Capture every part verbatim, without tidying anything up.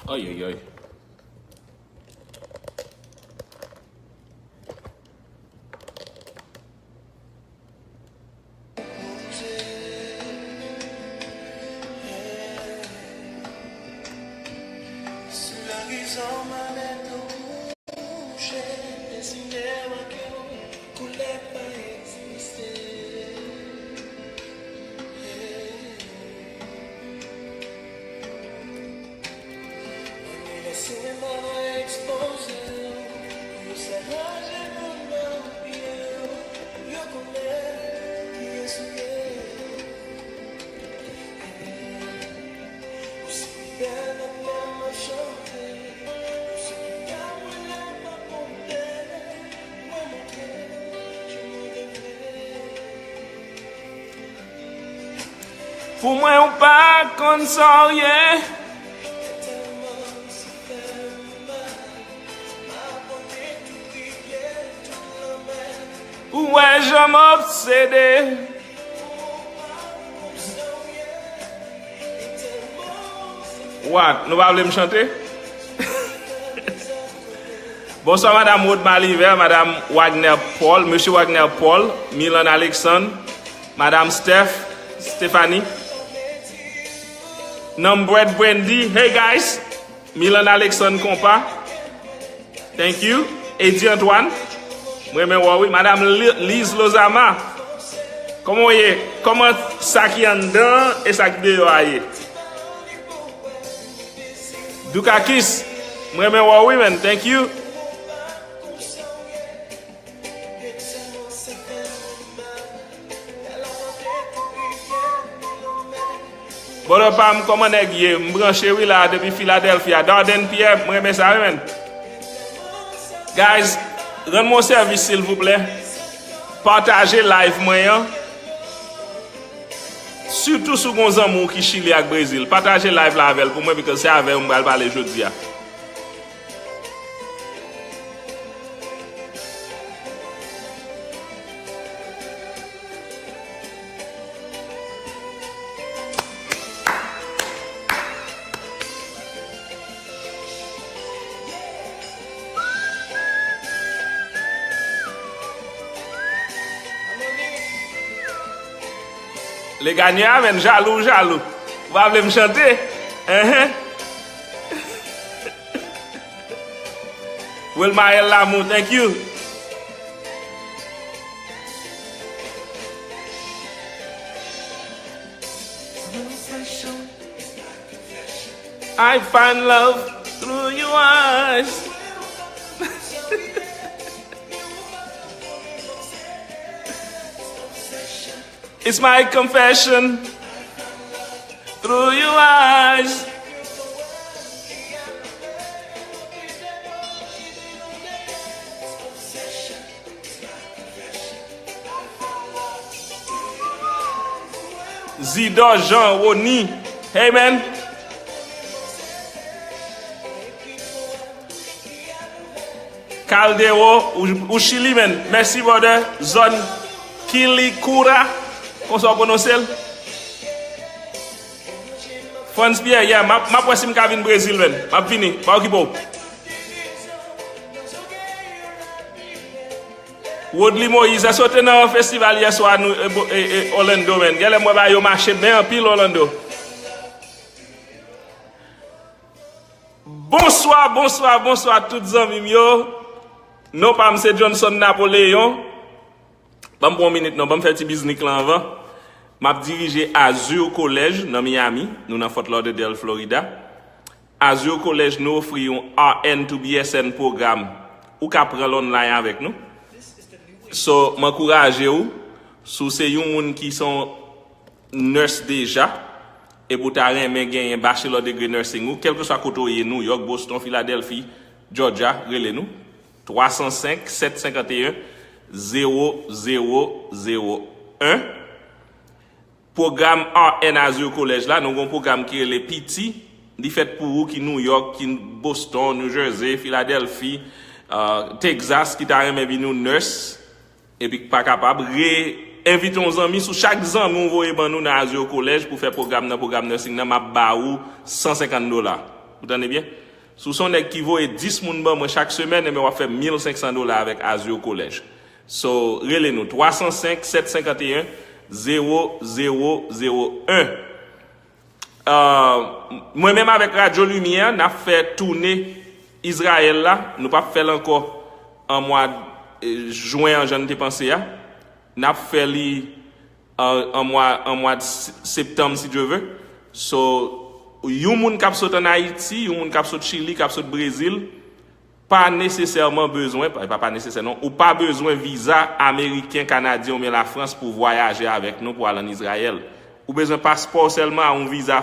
Ay, ay, ay. Pou mwen, ou pa konn sa w ye. Ou wè jan m obsede. What? Nou pa vle m chante? Bonswa, Madam Rod Maliver, Madam Wagner Paul, Mesye Wagner Paul, Milan Alexandre, Madam Steph, Stephanie, Nonm Brad Brandy, hey guys, Milan Alexandre Konpa, thank you, Eddie Antoine, mwen renmen wè w wi, Madam Li- Liz Lozama, kòman w ye? Kòman sa ki anndan e sa ki deyò a ye? Dukakis, mwen renmen wè w wi, man. Thank you. Brother pa m, kòman nèg ye? M branche wi la depi Philadelphia. Darden Pierre, mwen renmen sa wi, man. Guys, rann mwen yon sèvis silvouplè. Pataje live mwen an. Sitou si w gen yon zanmi w ki Chili ak Brezil, pataje live la avè l pou mwen, because se avè yo m pral pale jodi a. Leganya, man, jalou, jalou. Ou pa vle m chante? Enhen. Wilmaël Lamour, thank you. I find love through your eyes. It's my confession through your eyes. Zidor Jean Rony. Hey, man. Caldero, ou, ou Chili, man. Mèsi, brother. Zòn Quilicura. Konsa w pwononse l? Franz Pierre, yeah, m ap, m ap wè si m ka vin Brezil, man. M ap vini. Pa okipe w. Rodly Moïse, èske w te nan festival yè swa nou, e, bo- e, e, Orlando, man? Genlè m wè bagay yo mache byen anpil Orlando. Bonswa, bonswa, bonswa tout zanmi m yo. Non pa m se Johnson Napoléon. Ban m pran yon minit non, ban m fè ti biznik lan anvan. M ap dirije Azur College nan Miami, nou nan Fort Lauderdale, Florida. Azur College nou ofri yon R N to B S N pwogram. Ou ka pran l online avèk nou. So, m ankouraje w, si w se yon moun ki se yon nurse deja, epi w ta renmen genyen bachelor degree nursing ou, kèlkeswa kote w ye, New York, Boston, Philadelphie, Georgia, rele nou. Twa san senk, sèt senkanteyen, zewo zewo zewo en. Pwogram R N Azur College la, nou gen yon pwogram ki rele P T. Li fèt pou ou ki New York, ki Boston, New Jersey, Philadelphie, uh, Texas, ki ta renmen vin yon nurse, epi ki pa kapab. Re-envite yon zanmi, sou chak zanmi ou voye ban nou nan Azur College pou fè pwogram nan, pwogram nursing nan, m ap ba ou san senkant dola. Ou tande byen? Si w se yon nèg ki voye dis moun ban mwen chak semèn, enben w ap fè mil senk san dola avèk Azur College. So, rele nou, twa san senk, sèt senkanteyen, zewo zewo zewo en. Uh, mwen menm avèk Radyo Limyè, n ap fè toune Izrayèl la. Nou p ap fè l ankò an mwa, eh, jen an jan n te panse a. N ap fè li an, an mwa, an mwa de s- septanm, si Dye ve. So, yon moun k ap sot ann Ayiti, yon moun k ap sot Chili, k ap sot Brezil, pa nesesèman bezwen, pa, pa, pa nesesè non, ou pa bezwen viza ameriken, kanadyen oubyen Lafrans pou vwayaje avèk nou pou al ann Izrayèl. Ou bezwen paspò w sèlman a yon viza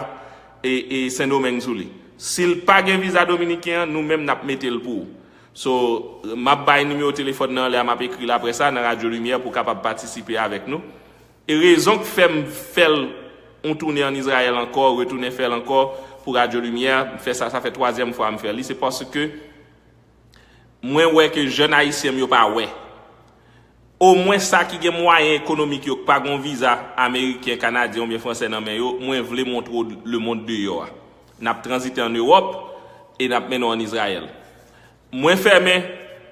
e, e Sendomeng sou li. Si l pa gen viza dominiken an, nou menm n ap mete l pou ou. So, m ap bay nimewo telefòn nan anlè a, m ap ekri l apre sa nan Radyo Limyè pou w kapab patisipe avèk nou. E rezon k fè m fè l yon toune ann Izrayèl ankò, retounen fè l ankò pou Radyo Limyè, m fè sa, sa fè twazyèm fwa m fè li, se paske mwen wè ke jèn ayisyen m yo pa wè. Omwen sa ki gen mwayen ekonomik yo, k pa gen yon viza ameriken, kanadyen oubyen fransè nan men yo, mwen vle montre w lemonn deyò a. N ap tranzite ann Ewòp e n ap mennen w ann Izrayèl. Mwen fèmen,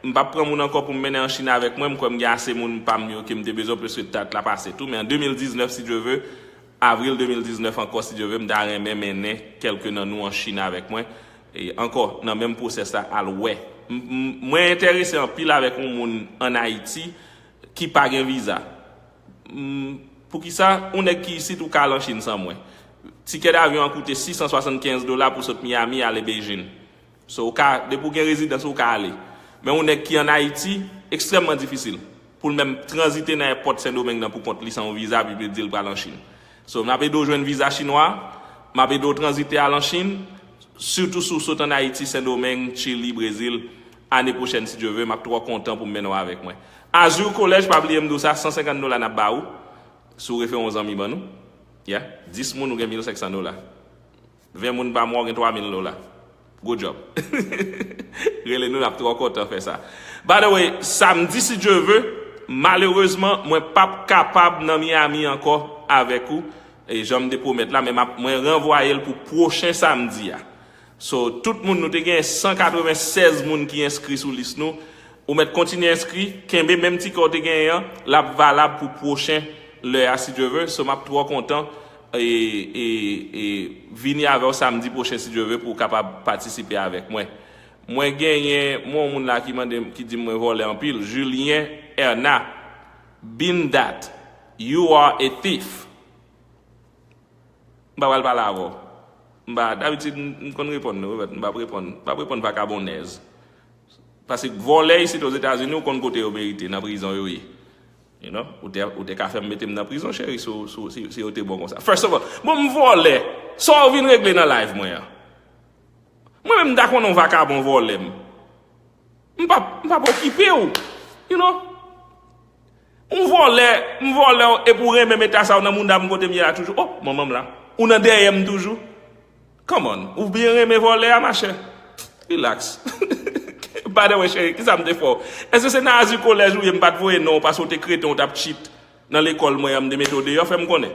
m p ap pran moun ankò pou m mennen an Chin avèk mwen, m kwè m gen ase moun pa m yo ke m te bezwen, paske dat la pase tou, men an de mil diznèf, si Dye ve, avril de mil diznèf ankò, si Dye ve, m ta renmen mennen kèlke nan nou an Chin avèk mwen, e ankò, nan menm pwosès la, al wè. M- m- mwen enterese anpil avèk yon moun ann Ayiti ki pa gen viza. M- Poukisa yon nèg ki isit ou ka al an Chin san mwen? Tikè davyon an koute sis san swasannkenz dola pou sot Miami ale Beijing. So, ou ka, depi w gen rezidans, ou ka ale. Men yon nèg ki ann Ayiti, ekstrèmman difisil pou l menm tranzite nan èpòt Sendomeng nan pou kont li san yon viza, epi l di l pral an Chin. So, m ap ede w jwenn viza chinwa, m ap ede w tranzite al an Chin, sitou si w sot ann Ayiti, Sendomeng, Chili, Brezil, ane pwochèn, si Dye ve, m ap twò kontan pou m mennen w avèk mwen. Azur College, pa bliye m di w sa, san senkant dola n ap ba ou, si w refere yon zanmi ban nou. Yeah, dis moun, ou gen mil senk san dola. Ven moun pa mwa, w gen twa mil dola. Good job. Rele nou, n ap twò kontan fè sa. By the way, samdi, si Dye ve, malerezman, mwen p ap kapab nan Miami ankò avèk ou, e jan m te pwomèt la, men m ap- mwen ranvwaye l pou pwochen samdi a. So, tout moun, nou te gen san katreven sèz moun ki enskri sou lis nou. Ou mèt kontinye enskri, kenbe menm tikè w te genyen an, l ap valab pou pwochen lè a, si Dye ve. So, m ap twò kontan e, e, e vini avè w samdi pwochen, si Dye ve, pou w kapab patisipe avèk mwen. Mwen genyen, mwen yon moun la ki mande m, ki di m mwen vòlè anpil. Julien Erna, been that. You are a thief. M pa pral pale avè w. M pa, dabitid, m, m konn reponn nou, m p ap reponn, m p ap reponn vakabonnèz. Paske vòlè isit Ozetazini, ou konn kote yo merite, nan prizon yo ye. You know? Ou te, ou te ka fè m mete m nan prizon, cheri, si, si, si, si yo te bon konsa. First of all, bon, m vòlè. Sa w vin regle nan live mwen an? Mwen menm, m ta konnen w vakabon vòlè m. M p ap, m p ap okipe w. You know? M vòlè, m vòlè w, epi w renmen m eta sa w nan mouda m kote m ye la toujou. Oh, manman m la. Ou nan dèyè m toujou. Come on, ou byen renmen vòlè a, machè. Relax. By the way, cheri, kisa m te fè w? Èske se nan Azur College ou ye, m pa t voye non w paske w te kreten w t ap cheat nan lekòl mwen an, m te mete w deyò, fè m konnen.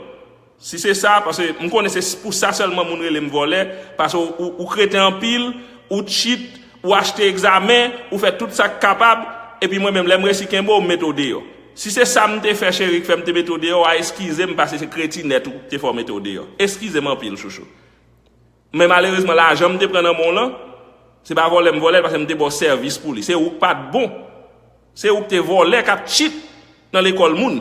Si se sa, paske m konnen se pou sa sèlman moun rele m vòlè, paske ou, ou, ou kreten anpil, ou cheat, ou achte egzamen, ou fè tout sa k kapab, epi mwen menm, lè m resi kenbe w, m mete w deyò. Si se sa m te fè, cheri, k fè m te mete w deyò, w a eskize m, paske se kretinèt ou te fè w mete w deyò. Eskize m anpil, chouchou. Men malerezman, lajan m te pran nan men w lan, se pa vòlè m vòlè l, paske m te ba w sèvis pou li. Se ou k pa t bon. Se ou k te vòlè k ap cheat nan lekòl moun.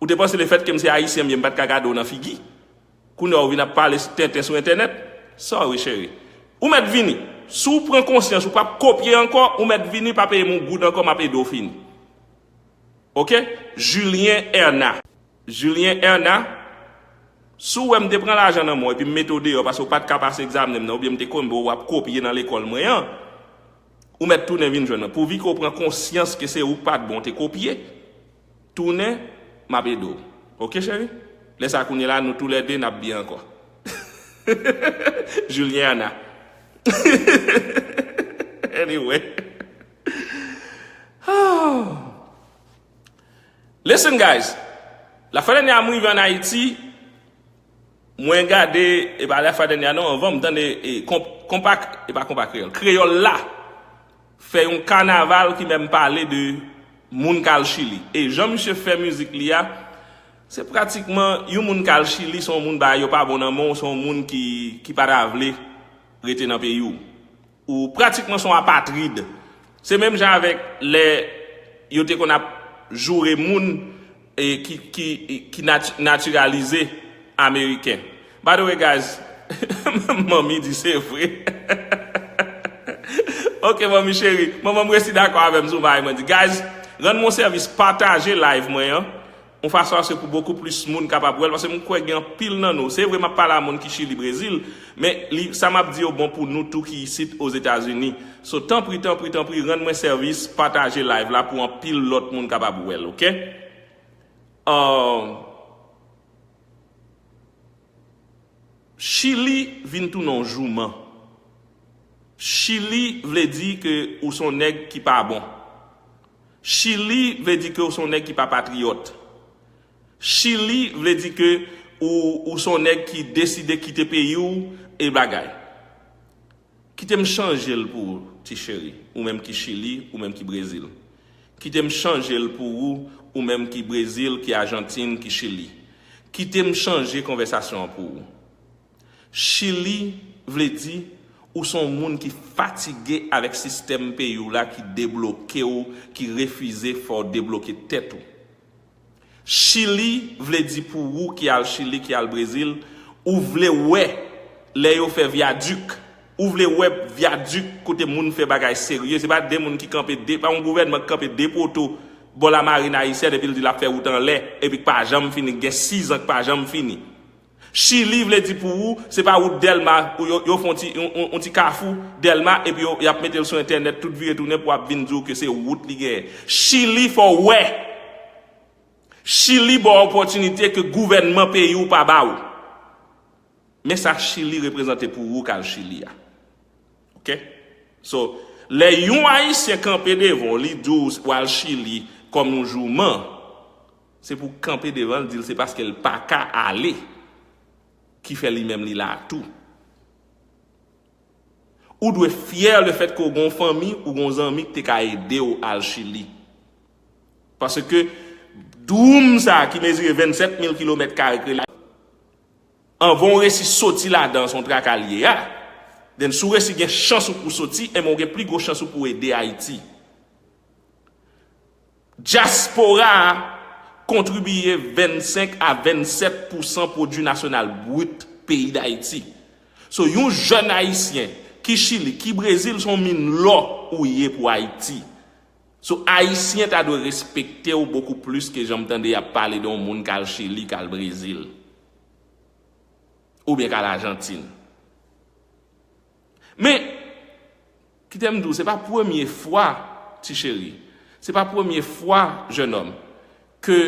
Ou te panse lefètke m se ayisyen m ye, m pa t ka gade w nan figi. Kounye a ou vin ap pale tenten sou entènèt. Sorry, cheri. Ou mèt vini. Si w pran konsyans, ou p ap kopye ankò, ou mèt vini, pa peye m yon goud ankò, m ap ede w fini. Oke? Julien Erna. Julien Erna, si w wè m te pran lajan nan men w epi m mete w deyò paske w pa t ka pase egzamen nan, oubyen m te konnen w ap kopye nan lekòl mwen an, ou mèt tounen vin jwenn mwen. Pouvi ke w pran konsyans ke se ou k pa t bon, w te kopye, tounen, m ap ede w. Oke, cheri? Lè sa a, kounye a la, nou toulède, n ap byen ankò. Julien Erna. Anyway. Listen, guys. Lafwa dènyè a, m rive ann Ayiti, Mwen gade, e pa la fwa dènyè a non, anvan m tande e, konp, konpa, e pa konpa kreyòl, kreyòl la fè yon kanaval ki menm pale de moun k al Chili. E jan misye fè mizik li a, se pratikman yon moun k al Chili, se yon moun bagay yo pa bon nan men w, se yon moun ki, ki pa ta vle rete nan peyi w. Ou pratikman se yon apatrid. Se menm jan avèk lè yo te konn ap joure moun e ki, ki, ki nat, natiralize ameriken. By the way, guys, manmi di se vre. Ok, manmi cheri, manman m resi dakò avè m sou bagay mwen di. Guys, rann mwen sèvis, pataje live mwen an. Yon fason aske pou bokou plis moun kapab wè l, paske m kwè gen anpil nan nou. Se vre, m ap pale a moun ki Chili, Brezil, men li, sa m ap di yo bon pou nou tou ki isit Ozetazini. So, tanpri, tanpri, tanpri, rann mwen sèvis, pataje live la pou anpil lòt moun kapab wè l, ok? Ahn, Chili vin tounen yon jouman. Chili vle di ke ou se yon nèg ki pa bon. Chili vle di ke ou se yon nèg ki pa patriyòt. Chili vle di ke ou, ou se yon nèg ki deside kite peyi w e bagay. Kite m chanje l pou ou, ti cheri, ou menm ki Chili, ou menm ki Brezil. Kite m chanje l pou ou, ou menm ki Brezil, ki Ajantin, ki Chili. Kite m chanje konvèsasyon an pou ou. Chili vle di ou se yon moun ki fatige avèk sistèm peyi w la ki debloke w, ki refize fè w debloke tèt ou. Chili vle di pou ou ki al Chili, ki al Brezil, ou vle wè lè yo fè vyadik, ou vle wè vyadik kote moun fè bagay serye, se pa de moun ki kanpe de, pa yon gouvènman ki kanpe de poto bò lamarin ayisyèn epi l di l ap fè wout anlè, epi k pa janm fini, k gen sizan k pa janm fini. Chili vle di pou ou, se pa wout Dèlma, ou yo, yo fè yon ti, yon, yon, yon ti kafou Dèlma, epi yo, y ap mete l sou entènèt, tout vire tounen pou ap vin di w ke se wout li genyen. Chili fè w wè. Chili ba w opòtinite ke gouvènman peyi w pa ba w. Men sa Chili reprezante pou ou k al Chili a. Ok? So, lè yon Ayisyen kanpe devan w, li di w w al Chili kòm yon jouman, se pou w kanpe devan l, di l se paske l pa ka ale ki fè li menm li la tou. Ou dwe fyè lefètke w gen yon fanmi, ou gen yon zanmi ki te ka ede w al Chili. Paske dwoum sa a ki mezire vennsèt mil kilomèt kare k rele, anvan w resi soti ladan, se yon traka l ye a. Then, si w resi gen chans ou pou soti, enben w gen pli gwo chans ou pou ede Ayiti. Dyaspora a kontribiye vennsenk a vennsèt pousan pwodui nasyonal brit peyi Dayiti. So, yon jèn ayisyen ki Chili, ki Brezil, se yon min lò ou ye pou Ayiti. So, Ayisyen ta dwe respekte w bokou plis ke jan m tande y ap pale de yon moun k al Chili, k al Brezil, oubyen k al Ajantin. Men, kite m di w, se pa premye fwa, ti cheri, se pa premye fwa, jennonm, ke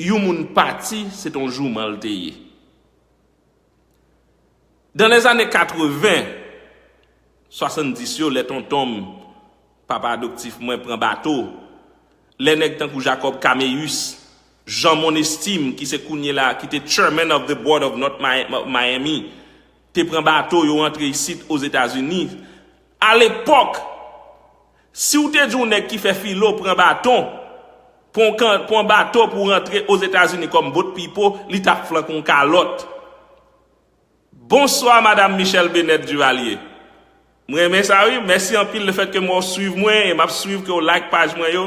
yon moun pati, se t on jouman l te ye. Dan lèzane katreven, swasanndis yo, lè tonton m, papa adoptif mwen, pran bato, lè nèg tankou Jacob Caméus, Jean Monestime, ki se kounye la, ki te chairman of the board of North Mi-, Miami, te pran bato, yo rantre isit Ozetazini. Alepòk, si w te di yon nèg ki fè filo pran baton, pran kan-, pran bato pou rantre Ozetazini kòm boat people, li t ap flanke yon kalòt. Bonswa, Madam Michelle Bennett Duvalier. Mwen renmen sa, wi. Mèsi anpil lefètke m wè w swiv mwen e m ap swiv ke w like paj mwen yo.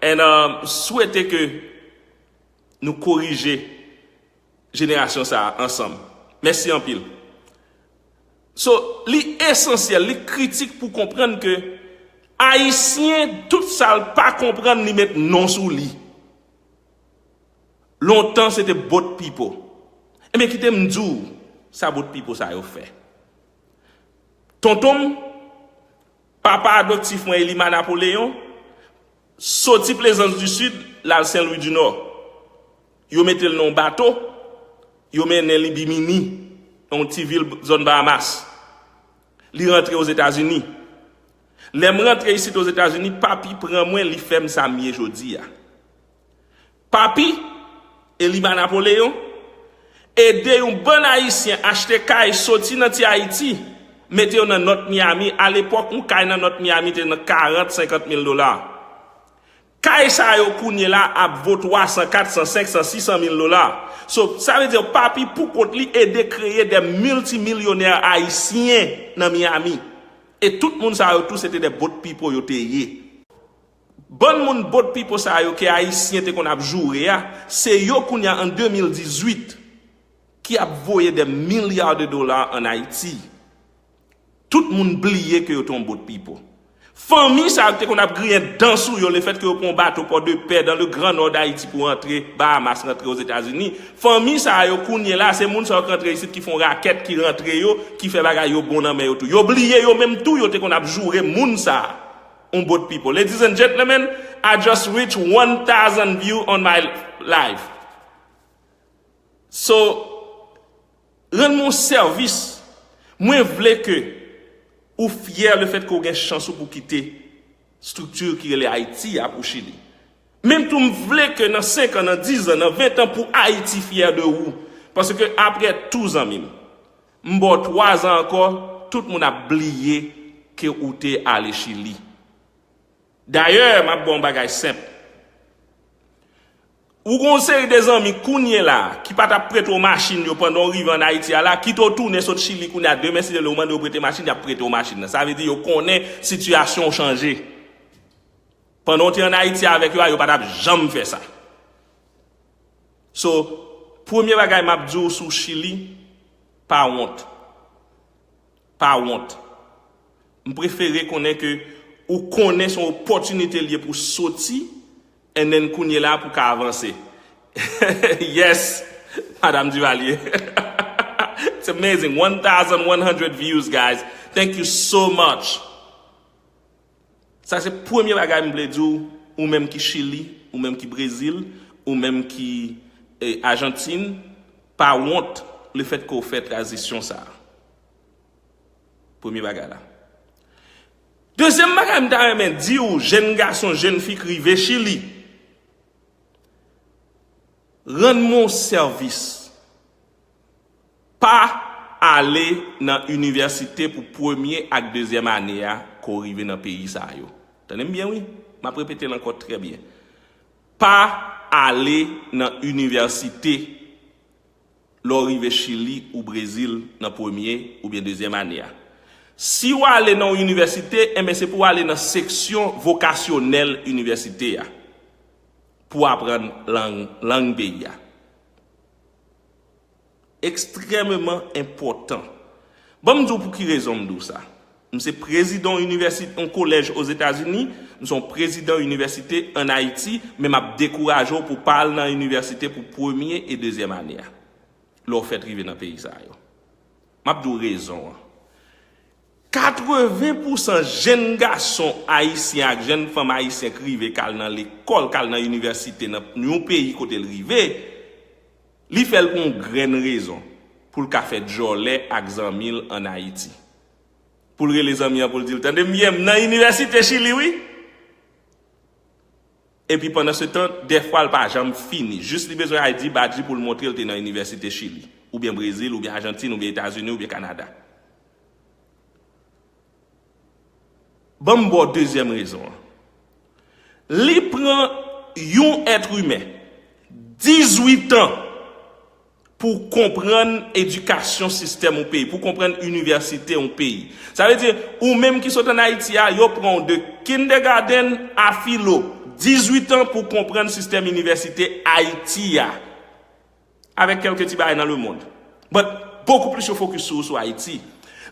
And, um, swete ke nou korije jenerasyon sa a ansanm. Mèsi anpil. So, li esansyèl, li kritik pou konprann ke Ayisyen, tout sa l pa konprann, li met non sou li. Lontan, se te boat people. Ebyen, kite m di w sa boat people sa yo fè. Tonton m, papa adoptif mwen, Elima Napoleon, soti Plaisance du Sud, l al Saint Louis du Nord. Yo mete l nan yon bato, yo mennen li Bimini, yon ti vil zòn Bahamas. Li rantre Ozetazini. Lè m rantre isit Ozetazini, papi pran mwen, li fè m sa m ye jodi a. Papi, Elima Napoleon, Ede yon bann Ayisyen achte kay soti nan ti Ayiti, mete yo nan North Miami. Alepòk, yon kay nan North Miami te nan karant, senkant mil dola. Kay sa yo kounye la ap vo twa san, kat san, senk san, sis san mil dola. So, sa vle di, Papi pou kont li ede kreye de miltimilyonè ayisyen nan Miami. E tout moun sa yo tou, se te de boat people yo te ye. Bann moun boat people sa yo ke Ayisyen te konn ap joure a, se yo kounye a an de mil dizuit ki ap voye de milya de dola ann Ayiti. Tout moun bliye ke yo te yon boat people. Fanmi sa yo ki te konn ap griyen dan sou yo lefèt ke yo pran yon bato Port de Paix dans le Grand Nord d'Haïti pou rantre Bahamas, rantre Ozetazini. Fanmi sa yo kounye la, se moun sa yo ki rantre isit ki fè yon rakèt, ki rantre yo, ki fè bagay yo bon nan men yo tou. Yo bliye yo menm tou, yo te konn ap joure moun sa a. On boat people. Ladies and gentlemen, I just reached one thousand view on my live. So, rann mwen yon sèvis. Mwen vle ke ou fyè lefèt ke w gen chans ou pou kite estrikti ki rele Ayiti a pou Chili. Menm tou, m vle ke nan senk an, nan diz an, nan ven an, pou Ayiti fyè de ou. Paske apre tou, zanmi m, m ba w twa zan ankò, tout moun ap bliye ke ou te ale Chili. Dayè, m ap ba w yon bagay senp. Ou gen yon seri de zanmi kounye la ki pa t ap prete w machin yo pandan w rive ann Ayiti a la, kite w tounen sot Chili kounye a, demen si Dye vle, ou mande yo prete machin, y ap prete w machin nan. Sa vle di yo konnen sitiyasyon w chanje. Pandan w te ann Ayiti avèk yo a, yo pa t ap janm fè sa. So, premye bagay m ap di w sou Chili, pa wont. Pa wont. M prefere konnen ke ou konnen se yon opòtinite l ye pou soti, and then kounye la pou ka avanse. Yes, Madam Duvalier. It's amazing. One thousand one hundred views, guys. Thank you so much. Sa se premye bagay m vle di w, ou menm ki Chili, ou menm ki Brezil, ou menm ki eh, Ajantin, pa wont lefèt ke w fè tranzisyon sa a. Premye bagay la. Dezyèm bagay m ta renmen di w, jèn gason, jèn fi k rive Chili, rann mwen yon sèvis. Pa ale nan inivèsite pou premye ak dezyèm ane a ke w rive nan peyi sa yo. Tande m byen, wi. M ap repete l ankò trè byen. Pa ale nan inivèsite lè w rive Chili ou Brezil nan premye oubyen dezyèm ane a. Si w ale nan yon inivèsite, enben se pou w ale nan seksyon vokasyonèl inivèsite a pou w aprann lang, lang peyi a. Ekstrèmeman enpòtan. Ban m di w pou ki rezon m di w sa. M se prezidan yon inivèsite, yon kolèj Ozetazini, m se yon prezidan inivèsite ann Ayiti, men m ap dekouraje w pou w pa al nan inivèsite pou premye e dezyèm ane a, lè w fèt rive nan peyi sa yo. M ap di w rezon an. Katreven pousan jèn gason ayisyen ak jèn fanm ayisyen k rive k al nan lekòl, k al nan inivèsite nan yon peyi kote l rive, li fè l pou yon grenn rezon pou l ka fè djòlè ak zanmi l ann Ayiti. Pou l rele zanmi an pou l di l, "Tande m byen, m nan inivèsite Chili, wi." Epi pandan se tan, dèfwa l pa janm fini. Jis li bezwen I D badge li pou l montre l te nan inivèsite Chili, oubyen Brezil, oubyen Ajantin, oubyen Etazini, oubyen Kanada. Ban m ba w dezyèm rezon an. Li pran yon èt imen dizuit an pou w konprann edikasyon sistèm yon peyi, pou w konprann inivèsite yon peyi. Sa vle di, ou menm ki sot ann Ayiti a, yo pran w de kindergarten a filo, dizuit an pou w konprann sistèm inivèsite Ayiti a. Avèk kèlke ti bagay nan lemonn. But, bokou plis yo fokis sou, sou Ayiti.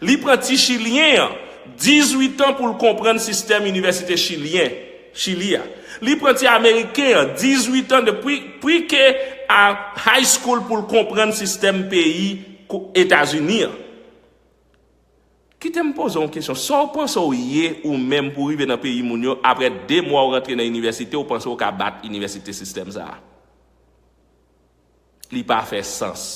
Li pran ti Chilyen an dizuit an pou l konprann sistèm inivèsite chilyen, Chili a. Li pran ti Ameriken an dizuit an de pre, pre-K a high school pou l konprann sistèm peyi ko-, Etazini an. Kite m poze w yon kesyon. Sa w panse w ye ou menm pou w rive nan peyi moun yo, apre de mwa w rantre nan inivèsite, w panse w ka bat inivèsite sistèm sa a? Li pa fè sans.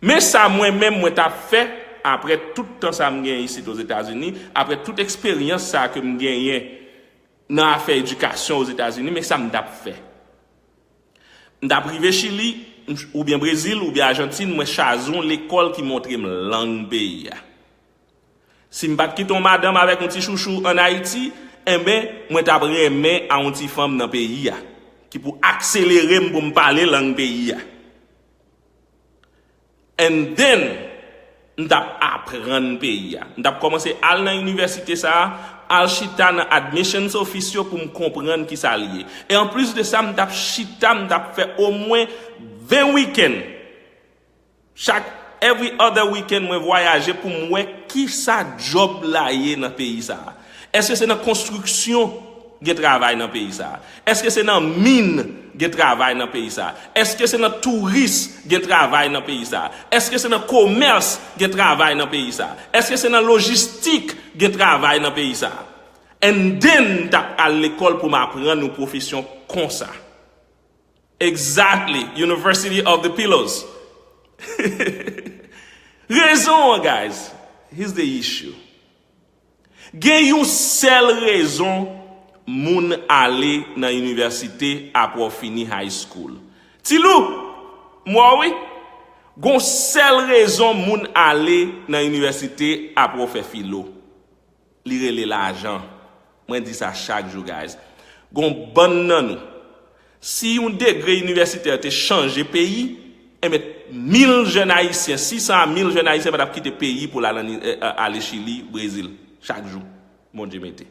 Men sa mwen menm mwen t ap fè apre tout tan sa m genyen isit Ozetazini, apre tout eksperyans sa ke m genyen nan afè edikasyon Ozetazini, men sa m t ap fè. M t ap rive Chili, oubyen Brezil, oubyen Ajantin, mwen chazi yon lekòl ki montre m lang peyi a. Si m pa t kite yon madanm avèk yon ti chouchou ann Ayiti, enben, mwen t ap renmen a yon ti fanm nan peyi a, ki pou akselere m pou m pale lang peyi a. And then, m t ap aprann peyi a. M t ap kòmanse al nan inivèsite sa a, al chita nan admissions office yo pou m konprann ki sa l ye. E anplis de sa, m t ap chita, m t ap fè omwen ven wikenn. Chak, every other weekend, mwen vwayaje pou m wè ki sa djòb la ye nan peyi sa a. Èske se nan konstriksyon gen travay nan peyi sa a? Èske se nan min gen travay nan peyi sa a? Èske se nan touris gen travay nan peyi sa a? Èske se nan komès gen travay nan peyi sa a? Èske se nan lojistik gen travay nan peyi sa a? And then, m t ap al lekòl pou m aprann yon pwofesyon konsa. Exactly, University of the Pillows. Rezon an, guys, here's the issue. Gen yon sèl rezon moun ale nan inivèsite apre w fini high school. Tilou, m wè w wi. Gon sèl rezon moun ale nan inivèsite apre w fè filo. Li rele lajan. Mwen di sa chak jou, guys. Gon bann nan nou. Si yon degre inivèsitè te chanje peyi, enben, mil jèn ayisyen, sisan a mil jèn ayisyen pa t ap kite peyi pou l al ann, eh, ale Chili, Brezil, chak jou. Bondye mete.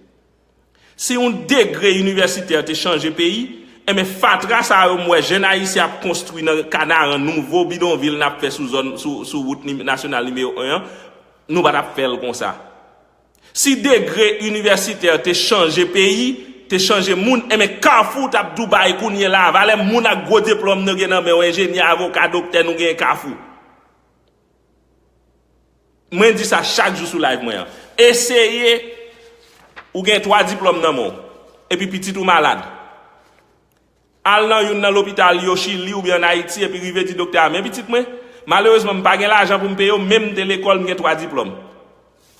Si yon degre inivèsitè te chanje peyi, enben, fatra sa yo m wè jèn ayisyen ap konstwi nan Kanaran, nouvo bidonvil n ap fè sou zòn, sou, sou wout nim-, nasyonal nimewo en an, nou pa t ap fè l konsa. Si degre inivèsitè te chanje peyi, te chanje moun, enben Kafou t ap Dubai kounye la a. Valè moun ak gwo diplòm nou gen nan men w, enjenyè, avoka, doktè, nou gen Kafou. Mwen di sa chak jou sou live mwen an. Eseye, ou gen twa diplòm nan men w, epi pitit ou malad. Al nan youn nan lopital yo Chili oubyen ann Ayiti epi rive di doktè a, "Men pitit mwen, malerezman m pa gen lajan pou m peye w, men m te lekòl, m gen twa diplòm."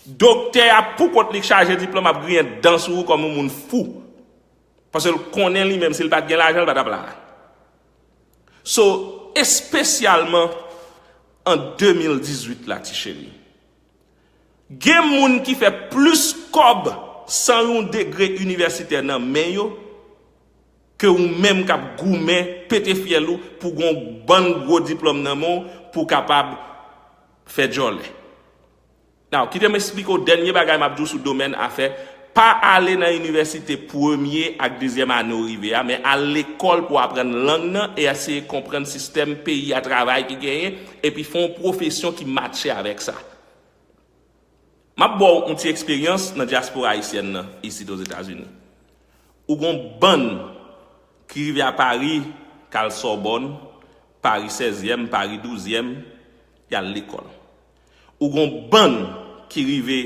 Doktè a pou kont li k chaje diplòm ap griyen dan sou ou kòm yon moun fou. Paske l konnen li menm si l pa t gen lajan, l pa t ap la a. So, espesyalman an de mil dizuit la, ti cheri. Gen moun ki fè plis kòb san yon degre inivèsitè nan men yo ke ou menm k ap goumen, pete fyèl ou pou gon bann gwo diplòm nan men w pou w kapab fè djòlè. Now, kite m eksplike w dènye bagay m ap di w sou domèn afè pa ale nan inivèsite premye ak dezyèm ane w rive a, men al lekòl pou w aprann lang nan e eseye konprann sistèm peyi a travay ki genyen, epi fè yon pwofesyon ki matche avèk sa. M ap ba w yon ti eksperyans nan dyaspora ayisyèn nan isit Ozetazini. Ou gon bann ki rive a Pari, k al Sòbòn, Pari sèzyèm, Pari douzyèm, y al lekòl. Ou gon bann ki rive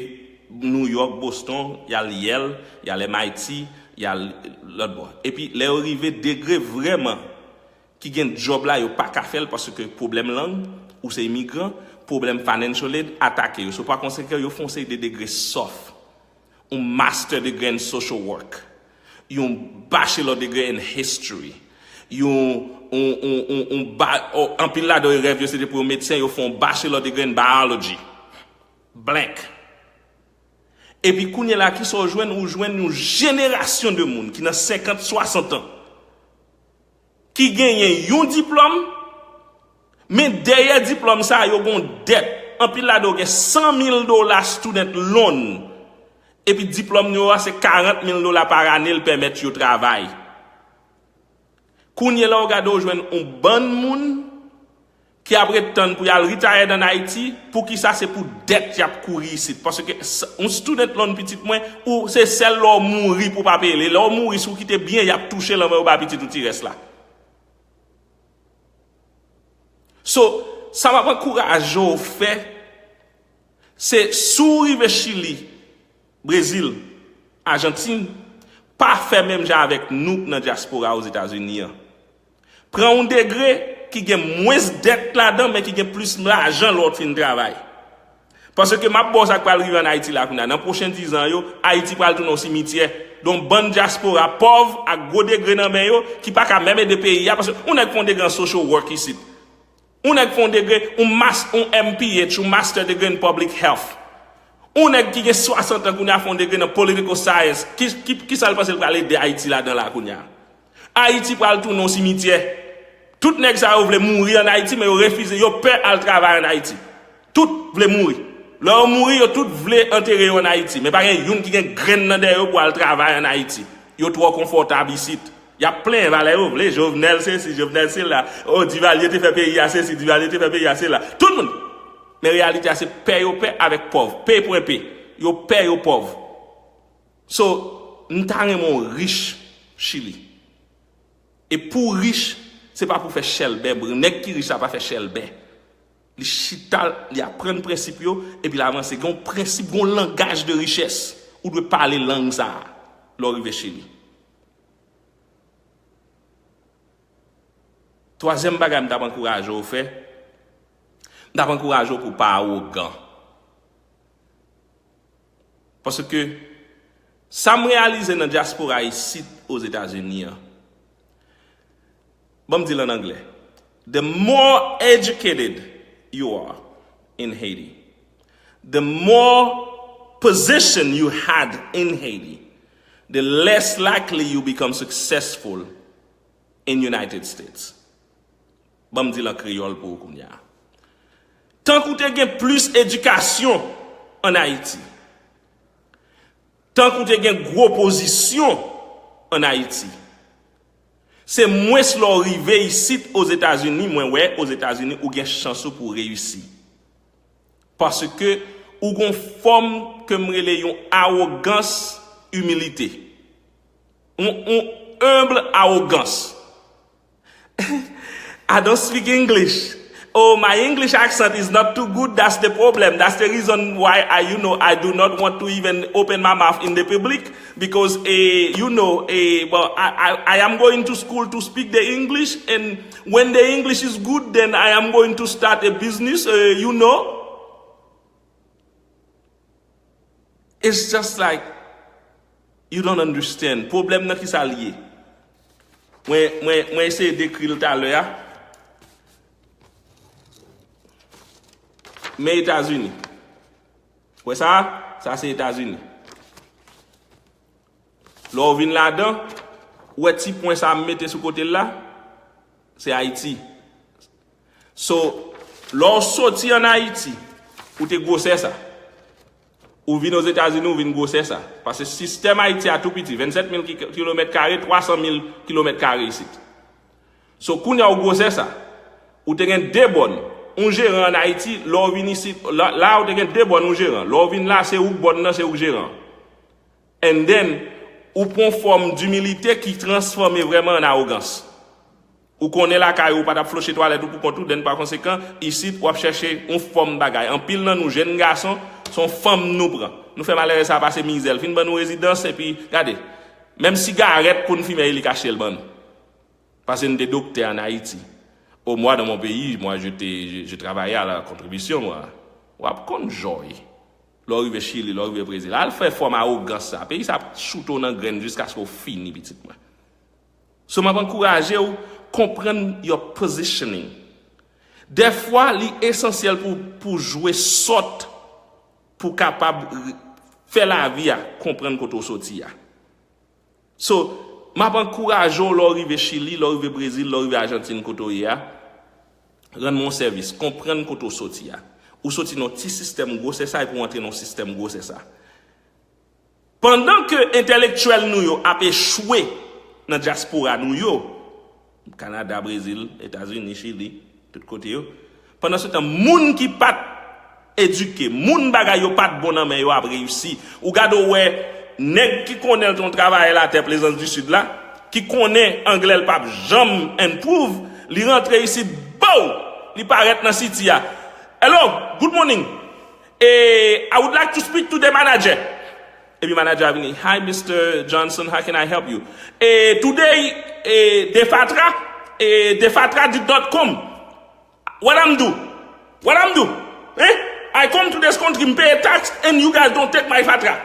New York, Boston, y al Yale, y al M I T, y al lòt bò. Epi lè yo rive, degre vrèman ki gen djòb la, yo pa ka fè l paske pwoblèm lang, ou se imigran, pwoblèm financial aid atake yo. So, pa konsekan, yo fè yon seri de degre soft. Yon master degree in social work, yon bachelor degree in history, yon, yon, yon, yon, yon ba, oh, anpil ladan yo rèv yo se te pou yo medsen, yo fè yon bachelor degree in biology. Blank. Epi kounye la, kisa w jwenn? Ou jwenn yon jenerasyon de moun ki nan senkant, swasant an, ki genyen yon diplòm, men dèyè diplòm sa a, yo gon dèt. Anpil ladan yo gen san mil dola student loan, epi diplòm yo a se karant mil dola pa ane l pèmèt yo travay. Kounye la, w gade, w jwenn yon bann moun ki ap ret tann pou y al retired ann Ayiti, poukisa se pou dèt y ap kouri isit? Paske s-, yon student loan, pitit mwen, ou se sèl lè w mouri pou w pa peye li. Lè w mouri, si w kite byen, y ap touche l anvan yo ba pitit ou ti rès la. So, sa m ap ankouraje w fè, se si w rive Chili, Brezil, Ajantin, pa fè menm jan avèk nou k nan dyaspora Ozetazini an. Pran yon degre ki gen mwens dèt ladan, men ki gen plis lajan lè w fin travay. Paske m ap ba w sa k pral rive ann Ayiti la kounye a. Nan pwochen dizan yo, Ayiti pral tounen yon simityè. Donk, bann dyaspora pòv ak gwo degre nan men yo ki pa ka menm ede peyi a, paske yon nèg fè yon degre an social work isit. Yon nèg fè yon degre, yon mas, yon M P H, yon master degree in public health. Yon nèg ki gen swasant an kounye a fè yon degre nan political science. Ki, ki, ki sa l panse l pral ede Ayiti ladan la kounye a? Ayiti pral tounen yon simityè. Tout nèg sa yo vle mouri ann Ayiti, men yo refize, yo pè al travay ann Ayiti. Tout vle mouri. Lè yo mouri, yo tout vle antere yo ann Ayiti. Men pa gen youn ki gen grenn nan dèyè yo pou al travay ann Ayiti. Yo twò konfòtab isit. Y ap plenyen valè yo vle. Jovenel sesi, Jovenel sela. O, Divalye te fè peyi a sesi, Divalye te fè peyi a sela. Tout moun. Men reyalite a se pè yo pè avèk pòv. P pwen P. Yo pè yo pòv. So, m ta renmen w rich Chili. E pou w rich, se pa pou fè chèlbè. Nèg ki rich la pa fè chèlbè. Li chita, li aprann prensip yo, epi l avanse. Gen yon prensip, gen yon langaj de richès. Ou dwe pale lang sa a lè w rive Chili. Twazyèm bagay m t ap ankouraje w fè, m t ap ankouraje w pou w pa awogan. Paske sa m reyalize nan dyaspora isit Ozetazini an, ban m di l ann anglè, the more educated you are in Haiti, the more position you had in Haiti, the less likely you become successful in United States. Ban m di l an kreyòl pou ou kounye a. Tank ou te gen plis edikasyon ann Ayiti, tank ou te gen gwo pozisyon ann Ayiti, se mwens lè w rive isit Ozetazini, mwen wè Ozetazini, ou gen chans ou pou w reyisi. Paske ou gon fòm ke m rele yon awogans imilite. Yon, yon humble arrogance. I don't speak English. Oh, my English accent is not too good. That's the problem. That's the reason why I, you know, I do not want to even open my mouth in the public because, eh, you know, eh, well, I, I, I am going to school to speak the English, and when the English is good, then I am going to start a business, eh, you know. It's just like you don't understand. Pwoblèm nan ki sa l ye? Mwen, mwen, mwen eseye dekri l talè a. Men Etazini. Wè sa? Sa se Etazini. Lè w vin ladan, ou wè ti pwen sa a m mete sou kote l la? Se Ayiti. So, lè w soti ann Ayiti, ou te gwosè sa. Ou vin Ozetazini, ou vin gwosè sa. Paske sistèm Ayiti a tou piti, vennsèt mil ki-, kilomèt kare, twa san mil kilomèt kare isit. So, kounye a ou gwosè sa. Ou te gen de bòn. Yon jeran ann Ayiti, lè w vin isit, la, la ou te gen de bòn, yon jeran. Lè w vin la, se ou k bòn nan, se ou k jeran. And then, ou pran yon fòm dimilite ki transfòme vrèman an awogans. Ou konnen lakay ou, ou pa t ap floche twalèt ou pou kont ou, then pa konsekan, isit, w ap chèche yon fòm bagay. Anpil nan nou, jèn gason, se yon fanm nou pran. Nou fè malere sa pase mizè. L fin ban nou rezidans, epi, gade, menm sigarèt pou n fimen, li kache l ban nou. Paske n te doktè ann Ayiti. O, moi, dans mon pays, moi, je te, je, je travaillais à la contribution, moi. W ap konn jòy. Lè w rive Chili, lè w rive Brezil. Al fè fòm awogans sa. Peyi sa ap choute w nan grenn jiskaske w fini, pitit mwen. So, m ap ankouraje w, konprann your positioning. Dèfwa, li esansyèl pou, pou jwe sòt, pou kapab r-, fè lavi a konprann kote w soti a. So, m ap ankouraje w lè w rive Chili, lè w rive Brezil, lè w rive Ajantin kote w ye a, rann mwen yon sèvis, konprann kote w soti a. Ou soti nan yon ti sistèm gwosè sa epi w antre nan yon sistèm gwosè sa. Pandan ke entèlektyèl nou yo ap echwe nan dyaspora nou yo, Kanada, Brezil, Etazini, Chili, tout kote yo. Pandansetan, moun ki pa t edike, moun bagay yo pa t bon nan men yo ap reyisi. Ou gade w wè nèg ki konnen l te yon travayè latè Plaisance du Sud la, ki konnen anglè l p ap janm improve, li rantre isit, bow! Li parèt nan siti a. Hello, good morning. Eh, I would like to speak to the manager. Epi manager a vini, "Hi, Mister Johnson, how can I help you?" Eh, today, eh, the fatra, eh, the fatra did not come. What I'm do? What I'm do? Eh? I come to this country, m pay tax, and you guys don't take my fatra.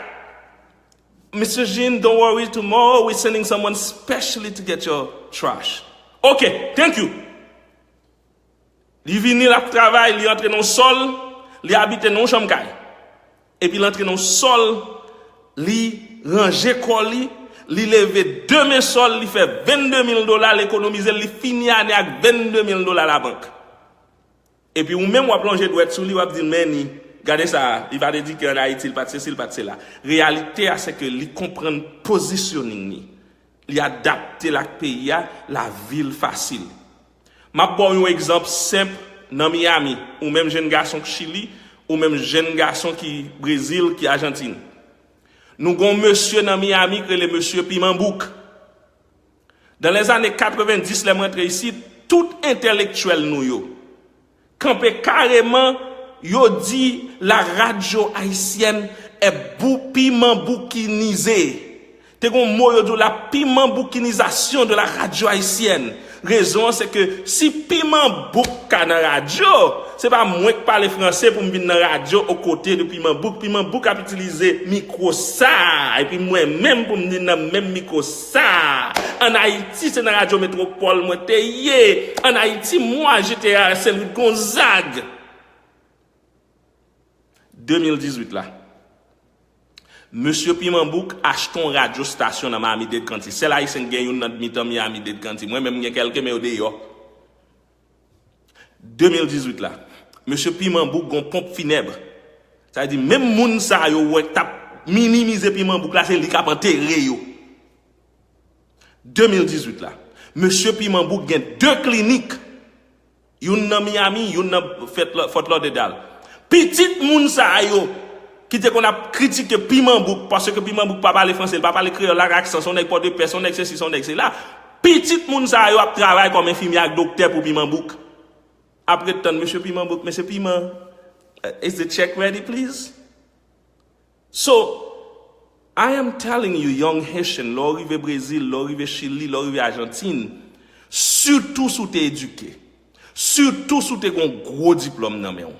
"Mister Jean, don't worry, tomorrow we're sending someone specially to get your trash." "Okay, thank you." Li vini, l ap travay, li antre nan sòl, li abite nan chanm kay. Epi l antre nan sòl, li ranje kò li, li leve de men sòl, li fè vennde mil dola, l ekonomize l, li fini ane ak vennde mil dola labank. Epi ou menm w ap lonje dwèt sou li, w ap di l, men ni, gade sa, li pa t edike ann Ayiti, li pa t sesi, li pa t sela. Reyalite a, se ke li konprann positioning li. Li adapte l ak peyi a, lavi l fasil. M ap ba w yon egzanp senp nan Miami, ou menm jenn gason k Chili, ou menm jenn gason ki Brezil, ki Ajantin. Nou gon mesye nan Miami k rele mesye Piman Bouk. Dan lèzane katrevendis, lè mwen antre isit, tout entèlektyèl nou yo kanpe kareman, yo di la radio haïtienne est bou-, piman boukinize. Te gon mo yo di w la piman boukinizasyon de la radio haïtienne. Rezon an se ke si Piman Bouk ka nan radyo, se pa mwen k pale franse pou m vin nan radyo okote de Piman Bouk. Piman Bouk ap itilize mikwo sa, epi mwen menm pou m vin nan menm mikwo sa. Ann Ayiti, se nan radyo Metwopòl mwen te ye. Ann Ayiti, mwa, jete a Saint Louis Gonzague. De mil dizuit la, mesye Piman Bouk achte yon radyo stasyon nan Miami-Dade County. Sèl Ayisyen k gen youn nan mitan Miami-Dade County. Mwen menm, m gen kèlke, men yo deyò. De mil dizuit la, mesye Piman Bouk gon ponp finèb. Sa vle di, menm moun sa yo wè k t ap minimize Piman Bouk la, se li k ap antere yo. De mil dizuit la, mesye Piman Bouk gen de klinik. Youn nan Miami, youn nan Fèt La-, Fort Lauderdale. Pitit moun sa yo ki te konn ap kritike Piman Bouk, paske Piman Bouk pa pale franse, li pa pale kreyòl la ak aksan, se yon nèg Pòtoprens, se yon nèg sesi, se yon nèg sela. Pitit moun sa yo ap travay kòm enfimyè ak doktè pou Piman Bouk. Apre tann, mesye Piman Bouk, mesye Piman, uh, is the check ready, please? So, I am telling you, young Haitian, lè w rive Brezil, lè w rive Chili, lè w rive Ajantin, sitou si w te edike, sitou si w te gen yon gwo diplòm nan men w,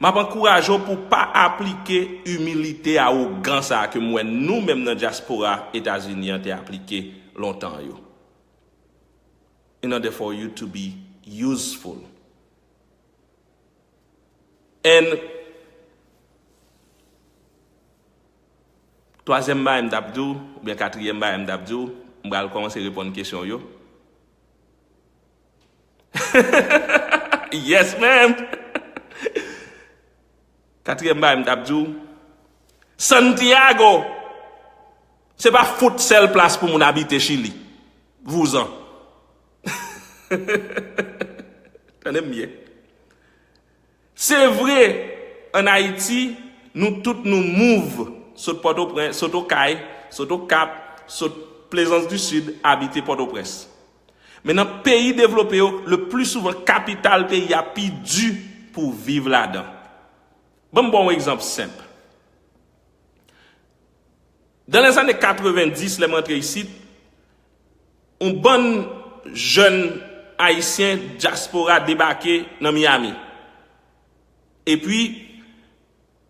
m ap ankouraje w pou w pa aplike imilite, awogan sa a ke m wè nou menm nan dyaspora Etazini an te aplike lontan yo. In order for you to be useful. And twazyèm bagay m t ap di w, oubyen katriyèm bagay m t ap di w, m pral kòmanse reponn kesyon w yo. Yes, ma'am. Katriyèm bagay m t ap di w, Santiago, se pa fout sèl plas pou moun abite Chili. Vouzan. Tande m byen. Se vre, ann Ayiti, nou tout nou move, sot Pòtoprens, sot Okay, sot Okap, sot Plaisance du Sud, abite Pòtoprens. Men nan peyi devlope yo, le pli souvan kapital peyi a pi di pou w viv ladan. Ban m ba w yon egzanp senp. Dan lèzane katrevendis, lè m rantre isit, yon bann jèn ayisyen dyaspora debake nan Miami. Epi,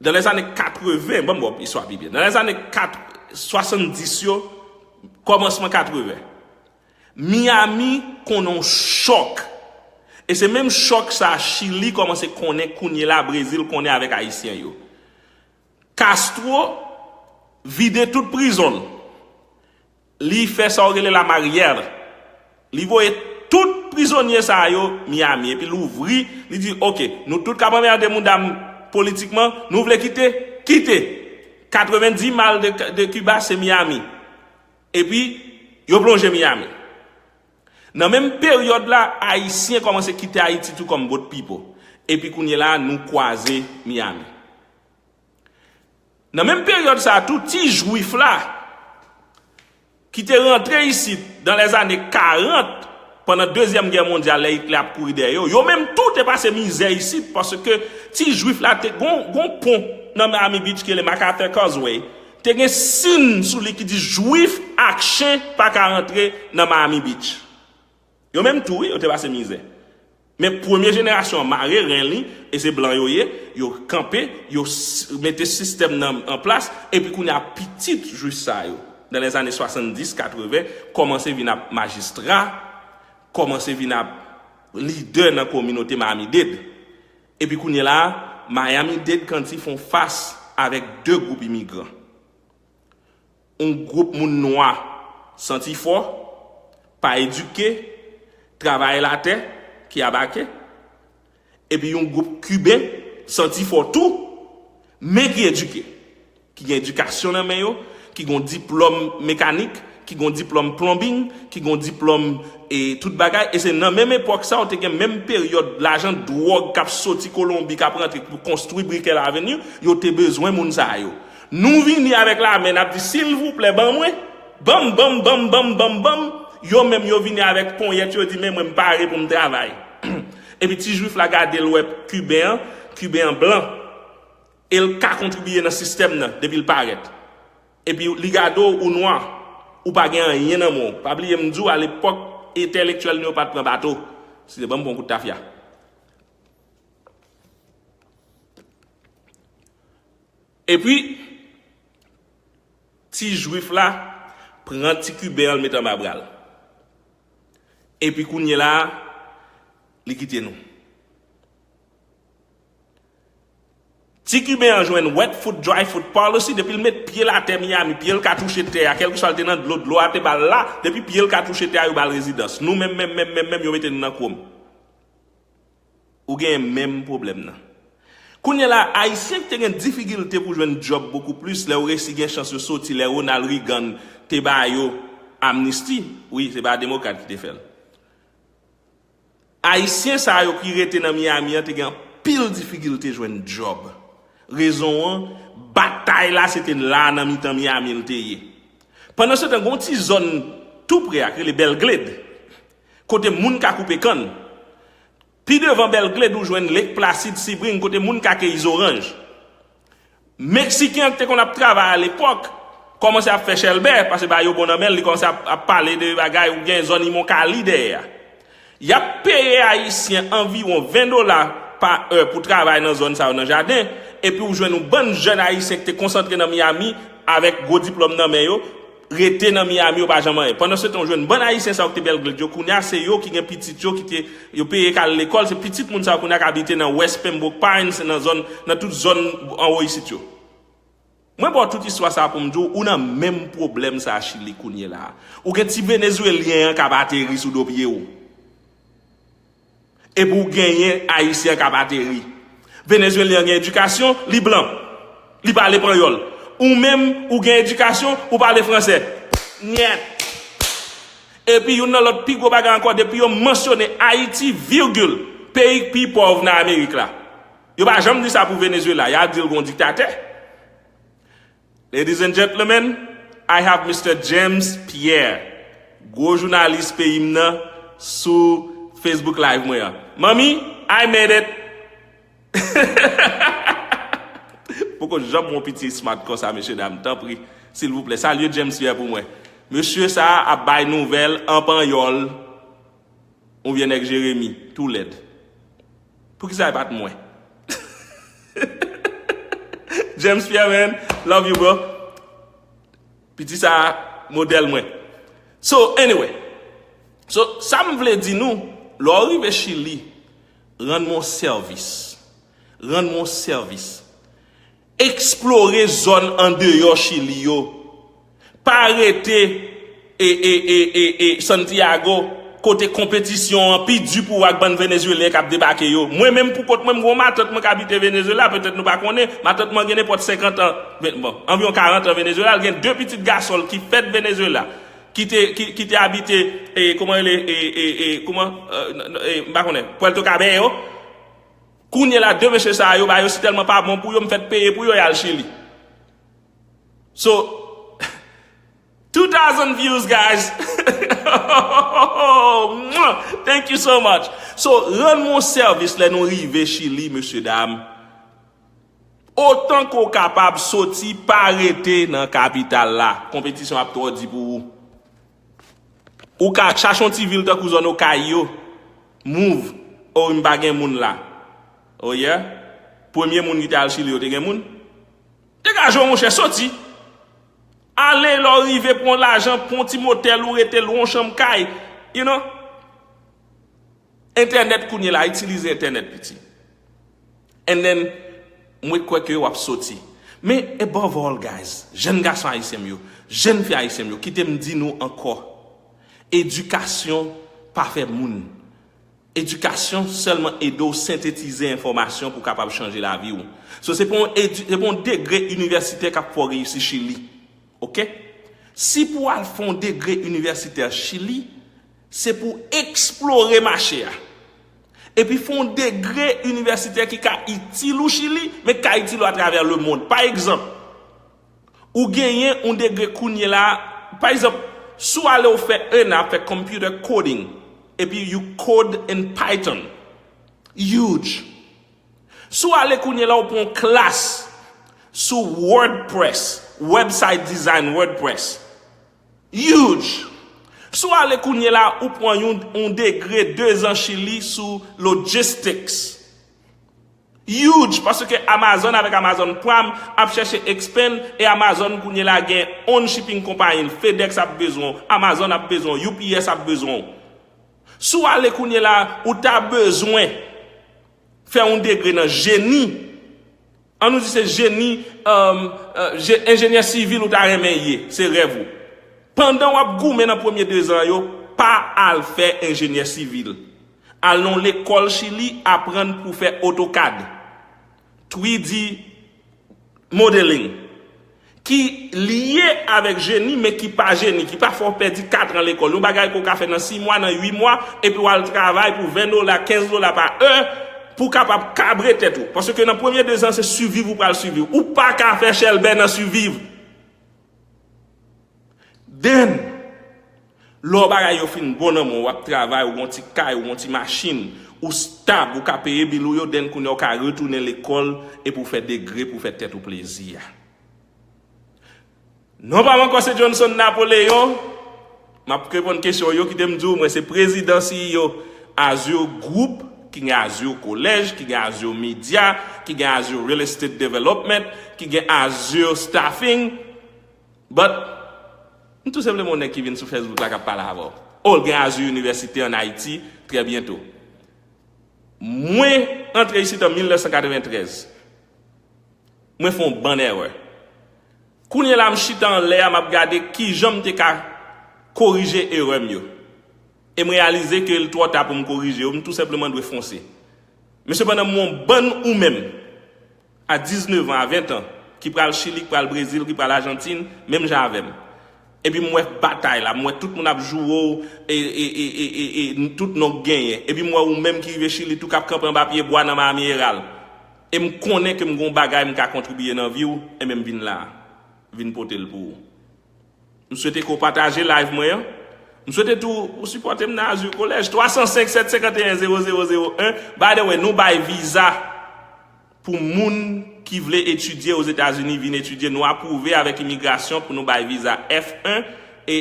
dan lèzane katreven, ban m ba w istwa pi byen. Dan lèzane kat-, swasanndis yo, kòmansman katreven, Miami konnen yon chòk. E se menm chòk sa a Chili kòmanse konnen kounye la, Brezil konnen avèk Ayisyen yo. Castro vide tout prizon l. Li fè sa yo rele la Marielle. Li voye tout prizonye sa yo Miami. Epi l ouvri, li di, "Oke, nou tout k ap anmède mouda m politikman, nou vle kite? Kite." Katrevendis mal de, de Kiba, se Miami. Epi, yo plonje Miami. Nan menm peryòd la, Ayisyen kòmanse kite Ayiti tou kòm boat people. Epi kounye la, nou kwaze Miami. Nan menm peryòd sa a tou, ti jwif la, ki te rantre isit dan lèzane karant, pandan Dezyèm Gè Mondyal, lè Itlè ap kouri dèyè yo, yo menm tou te pase mizè isit, paske ti jwif la te gon, gon pon nan Miami Beach ki rele MacArthur Causeway, te gen siy sou li ki di jwif ak chen pa ka rantre nan Miami Beach. Yo menm tou, wi, yo te pase mizè. Men premye jenerasyon an mare ren li, e se blan yo ye, yo kanpe, yo s-, mete sistèm nan an plas, epi kounye a pitit jwif sa yo, nan lèzane swasanndis, katreven, kòmanse vin ap majistra, kòmanse vin ap lidè nan kominote Miami-Dade. Epi kounye la a, Miami-Dade County fè yon fas avèk de gwoup imigran. Yon gwoup moun nwa santi fò, pa edike, travay latè, ki abake, epi yon gwoup Kiben santi fò tou, men ki edike, ki gen edikasyon nan men yo, ki gen diplòm mekanik, ki gen diplòm plumbing, ki gen diplòm e tout bagay. E se nan menm epòk sa, ou te gen menm peryòd lajan dwòg k ap soti Kolonbi, k ap rantre pou konstwi Brickell Avenue, yo te bezwen moun sa yo. Nou vini avèk lame, n ap di, silvouplè, ban mwen, ban m, ban m, ban m, ban m, ban m, ban m. Yo menm, yo vini avèk ponyèt, yo di, men mwen, m pare pou m travay. Epi ti jwif la gade l, wè Kiben an, Kiben an blan. E l ka kontribiye nan sistèm nan, depi l parèt. Epi li gade w, ou nwa, ou pa gen anyen nan men w. Pa bliye m di w, alepòk, entèlektyèl nou yo pa t pran bato. Si se ban m pran kout tafya. Epi, ti jwif la pran ti Kiben an, l met anba bra l. Epi kounye la a, li kite nou. Ti Kiben an jwenn wet foot, dry foot policy, depi l met pye l atè Miami, pye l ka touche tè a, kèlkeswa l te nan dlo, dlo a te ba l la, depi pye l ka touche tè a, yo ba l rezidans. Nou menm, menm, menm, menm, menm, yo mete nou nan kwòm. Ou genyen menm pwoblèm nan. Kounye la, Ayisyen ki te gen difikilte pou jwenn djòb bokou plis, lè yo resi gen chans yo soti, lè Ronald Reagan te ba yo amnisti, wi, se pa demokrat ki te fè l. Ayisyen sa yo ki rete nan Miami an te gen anpil difikilte jwenn djòb. Rezon an, batay la se te la nan mitan Miami l te ye. Pandan se tan, gen yon ti zòn tou pre a ki rele Belglade, kote moun ka koupe kann. Pi devan Belglade, ou jwenn Lake Placid, Sebring, kote moun ka keyi zoranj. Meksiken an ki te konn ap travay alepòk kòmanse ap fè chèlbè, paske ba yo bon nan men l, li kòmanse ap, ap pale de bagay, ou gen zòn Immokalee dèyè a. Y ap peye Ayisyen anviwon ven dola pa è pou travay nan zòn sa yo nan jaden, epi ou jwenn yon bann jèn Ayisyen ki te konsantre nan Miami avèk gwo diplòm nan men yo, rete nan Miami, yo pa janm anyen. Pandan se tan, ou jwenn bann Ayisyen sa yo ki te Belglade yo, kounye a se yo ki gen pitit yo, ki te, yo peye k al lekòl, se pitit moun sa yo kounye a k abite nan West Pembroke Pines, nan zòn, nan tout zòn anwo isit yo. Mwen ba w tout istwa sa a pou m di w, ou nan menm pwoblèm sa a Chili kounye la a. Ou gen ti Venezwelyen an k ap ateri sou do pye w. Epi w genyen Ayisyen k ap ateri. Venezwelyen an gen edikasyon, li blan. Li pale panyòl. Ou menm, ou gen edikasyon, ou pale fransè. Nyèt. Epi youn nan lòt pi gwo bagay ankò, depi yo mansyone Ayiti, vigil, peyi k pi pòv nan Amerik la. Yo pa janm di sa pou Venezwela, y a di l gon diktatè. Ladies and gentlemen, I have Mister James Pierre, gwo jounalis peyi m nan, sou Facebook Live mwen an. Manmi, I made it! Poko janm wè yon piti smart konsa, mesye dam, tanpri, silvouplè, salye James Pierre pou mwen. Mesye sa a ap bay nouvèl an panyòl. Ou vye nèg Jeremi, tou lèd. Poukisa e pa t mwen? James Pierre, man, love you, bro. Piti sa a, modèl mwen. So, anyway. So, sa m vle di nou, lè w rive Chili, rann mwen yon sèvis. Rann mwen yon sèvis. Eksplore zòn andeyò Chili yo. Pa rete e, e, e, e, e Santiago, kote konpetisyon an pi di pou w ak bann Venezwelyen k ap debake yo. Mwen menm pou kont mwen, m gen yon matant mwen k abite Venezwela, petèt nou pa konnen, matant mwen gen nenpòt senkant an, bon, anviwon karant an Venezwela, l gen de pitit gason l ki fèt Venezwela, ki te, ki, ki te abite, e, kòman rele, e, e, e, kòman, e, n-, n-, e, m pa konnen, Puerto Cabello. Kounye la, de mesye sa yo, ba yo si tèlman pa bon pou yo, m fèt peye pou yo y al Chili. So, two thousand views, guys. Mwah! Thank you so much. So, rann mwen yon sèvis lè nou rive Chili, mesye dam. Otan ke w kapab soti, pa rete nan kapital la. Konpetisyon ap twò di pou ou. Ou ka chache yon ti vil tankou zòn Okay yo. Move. Oh, m pa gen moun la. Oh yeah? Premye moun ki te al Chili yo te gen moun? Degaje w, monchè, soti. Ale, lè w rive, pran lajan, pran ti motèl ou rete, lwe yon chanm kay. You know? Entènèt kounye la, itilize entènèt piti. And then, mwen kwè ke w ap soti. Men, above all, guys, jèn gason ayisyen m yo, jèn fi ayisyen m yo, kite m di nou ankò, edikasyon pa fè moun. Edikasyon sèlman ede w sentetize enfòmasyon pou w kapab chanje lavi w. So, se pa yon edi- se pa yon degre inivèsitè k ap fè w reyisi Chili. Oke? Si pou w al fè yon degre inivèsitè Chili, se pou w eksplore mache a. Epi fè yon degre inivèsitè ki ka itil ou Chili, men ki ka itil ou atravè lemonn. Pa egzanp, ou genyen yon degre kounye la, pa egzanp, si w ale w fè ENA, fè computer coding, epi you code in Python, huge. Si w ale kounye la, ou pran yon klas sou WordPress, website design WordPress, huge. Si w ale kounye la, ou pran yon, yon degre dezan Chili sou logistics, huge, paske Amazon avèk Amazon Prime ap chèche expand, e Amazon kounye la gen own shipping company, FedEx ap bezwen w, Amazon ap bezwen w, U P S ap bezwen w. Si w ale kounye la, ou ta bezwen fè yon degre nan jeni, ann nou di se jeni, um, uh, je- enjenyè sivil ou ta renmen ye, se rèv ou. Pandan w ap goumen nan premye dezan yo, pa al fè enjenyè sivil. Al nan yon lekòl Chili, aprann pou fè AutoCAD, three D modeling, ki lye avèk jeni, men ki pa jeni, ki pa fè w pèdi katran lekòl. Yon bagay ke w ka fè nan sis mwa, nan uit mwa, epi w al travay pou ven dola, kenz dola pa è, pou w kapab kabre tèt ou. Paske nan premye dezan, se siviv ou pral siviv. Ou pa ka fè chèlbè nan siviv. Then, lè w bagay yo fin bon nan men w, w ap travay, ou gon ti kay, ou gon ti machin, ou stab, ou ka peye bil ou yo, then kounye a w ka retounen lekòl epi w fè degre pou w fè tèt ou plezi a. Non pa m ankò se Johnson Napoleon. M ap reponn kesyon yo, kite m di w, mwen se prezidan C E O Azure Group, ki gen Azure College, ki gen Azure Media, ki gen Azure Real Estate Development, ki gen Azure Staffing. But, m tou senpleman yon nèg ki vin sou Facebook la k ap pale avè w. Oh, l gen Azure University an Ayiti, trè byento. Mwen antre isit an mil nèf san katreventrèz. Mwen fè yon bann erè. Kounye la, m chita anlè a, m ap gade kijan m te ka korije erè m yo. E m reyalize ke l twò ta pou m korije yo, m tou senpleman dwe fonse. Men sepandan, m wè yon bann ou menm, a diznèf an, a ven an, ki pral Chili, ki pral Brezil, ki pral Ajantin, menm jan avè m. Epi m wè batay la, m wè tout moun ap joure w, e, e, e, e, e, e tout non k genyen. Epi m wè ou menm ki rive Chili tou k ap kanpe anba pye bwa nan Miami Herald. E m konnen ke m gen yon bagay m ka kontribiye nan vi w, enben m vin la a. Vin pote l pou ou. M swete ke w pataje live mwen an. M swete tou ou sipòte m nan Azure College. Twa san senk, sèt senkanteyen, zewo zewo zewo en. By the way, nou bay viza pou moun ki vle etidye Ozetazini, vin etidye. Nou apwouve avèk imigrasyon pou nou bay viza F en e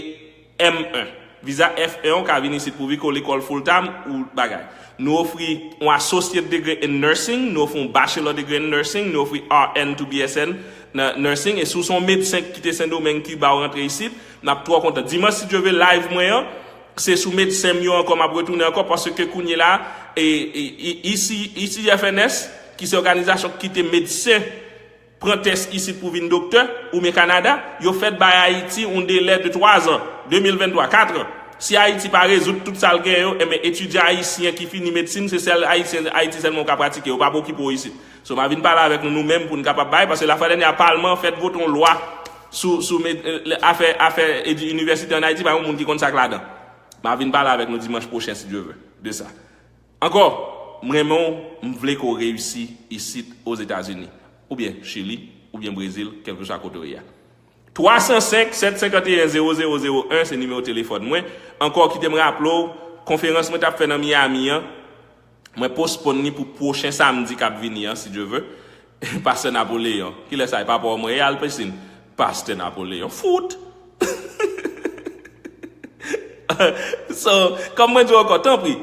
M en. Viza F en, ou ka vin isit pou w vin lekòl full time ou bagay. Nou ofri yon associate degree in nursing, nou ofri yon bachelor degree in nursing, nou ofri R N to B S N nan nursing. E si w se yon medsen ki kite Sendomeng, Kiba, ou rantre isit, n ap twò kontan. Dimanch, si Dye vle, live mwen an, se sou medsen m yo ankò, m ap retounen ankò, paske kounye la, e, e, e, isi, isi F N S, ki se òganizasyon ki kite medsen pran tès isit pou vin doktè, oubyen Kanada, yo fèt bay Ayiti yon delè de twa zan, de mil venntwa, kat an. Si Ayiti pa rezoud tout sa l gen yo, enben etidyan ayisyen ki fini medsin, se sèl Ayisyen, Ayiti sèlman ou ka pratike, yo p ap okipe w isit. So, m a vin pale avèk nou, nou menm, pou n kapab bay, paske lafwa dènyè a, palman an fèt vote yon lwa sou, sou med- eh, afè, afè edi- inivèsite an Ayiti, pa yon moun ki konn sa k ladan. M a vin pale avèk nou dimanch pwochen, si Dye vle, de sa. Ankò, m renmen w, m vle ke w reyisi isit Ozetazini, oubyen Chili, oubyen Brezil, kèlkeswa kote w ye a. Twa san senk, sèt senkanteyen, zewo zewo zewo en, se nimewo telefòn mwen. Ankò, kite m raple w, konferans mwen t ap fè nan Miami an, mwen postpone li pou pwochen samdi k ap vini an, si Dye vle. Pastè Napoleyon. Kilè sa? E papa w mwen ye, Alpecin? Pastè Napoleyon. Fout! So, kòm mwen di w ankò, tanpri,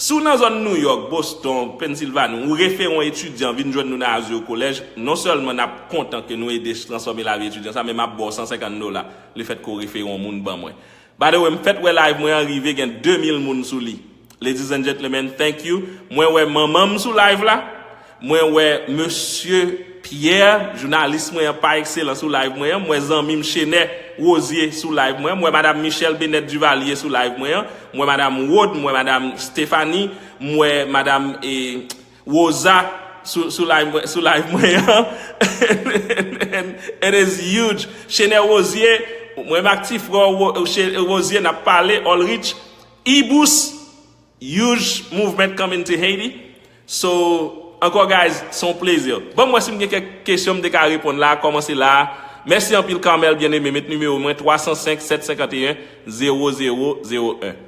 si w nan zòn New York, Boston, Pennsylvania, ou refere yon etidyan vin jwenn nou nan Azure College, non sèlman n ap kontan ke nou ede transfòme lavi etidyan sa, men m ap ba w san senkant dola lefètke w refere yon moun ban mwen. By the way, m fèk wè live mwen an rive gen de mil moun sou li. Ladies and gentlemen, thank you. Mwen wè manman m sou live la. Mwen wè Mesye Pierre, jounalis mwen an pa ekselans sou live mwen an. Mwen wè zanmi m Chenè Rosier sou live mwen an. Mwen wè Madam Michelle Bennett Duvalier sou live mwen an. Mwen wè Madam Rod, mwen wè Madam Stephanie, mwen wè Madam eh, Rosa sou, sou live mwen, sou live mwen an. And it is huge. Chenè Rosier, mwen wè ak ti frè Ro- Che- Rosier n ap pale, Ulrich, Ibous, huge movement coming to Haiti. So, ankò, guys, se yon plezi. Bon, mwen si m gen kèk kesyon m te ka reponn la, kòmanse la. Mèsi anpil, Carmel Bien-Aimé. Met nimewo mwen, twa san senk, sèt senkanteyen, zewo zewo zewo en.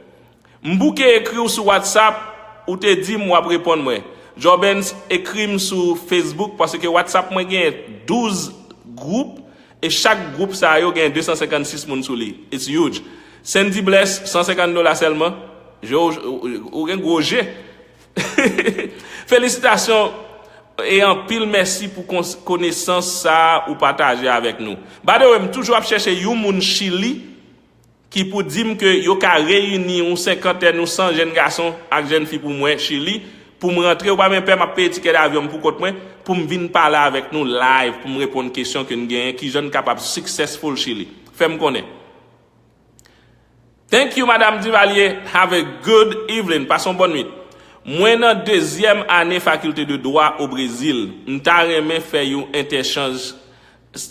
M bouke ekri w sou WhatsApp, ou te di m w ap reponn mwen. Jobens, ekri m sou Facebook, paske WhatsApp mwen gen douz gwoup, e chak gwoup sa yo gen de san senkannsis moun sou li. It's huge. Sandy Bless, san senkant dola sèlman. Je, ou, ou gen gwo je. Felisitasyon e anpil mèsi pou kons- konesans sa a ou pataje avèk nou. By the way, m toujou ap chèche yon moun Chili ki pou di m ke yo ka reyini yon senkantèn ou san jèn gason ak jèn fi pou mwen Chili, pou m rantre, ou pa menm pè, m ap peye tikè davyon m pou kont mwen, pou m vin pale avèk nou live, pou m reponn kesyon ke n genyen, kijan n kapab successful Chili. Fè m konnen. Thank you, Madam Duvalier. Have a good evening. Pase yon bòn nwit. Mwen nan dezyèm ane fakilte de dwa o Brezil. M ta renmen fè yon entèchanj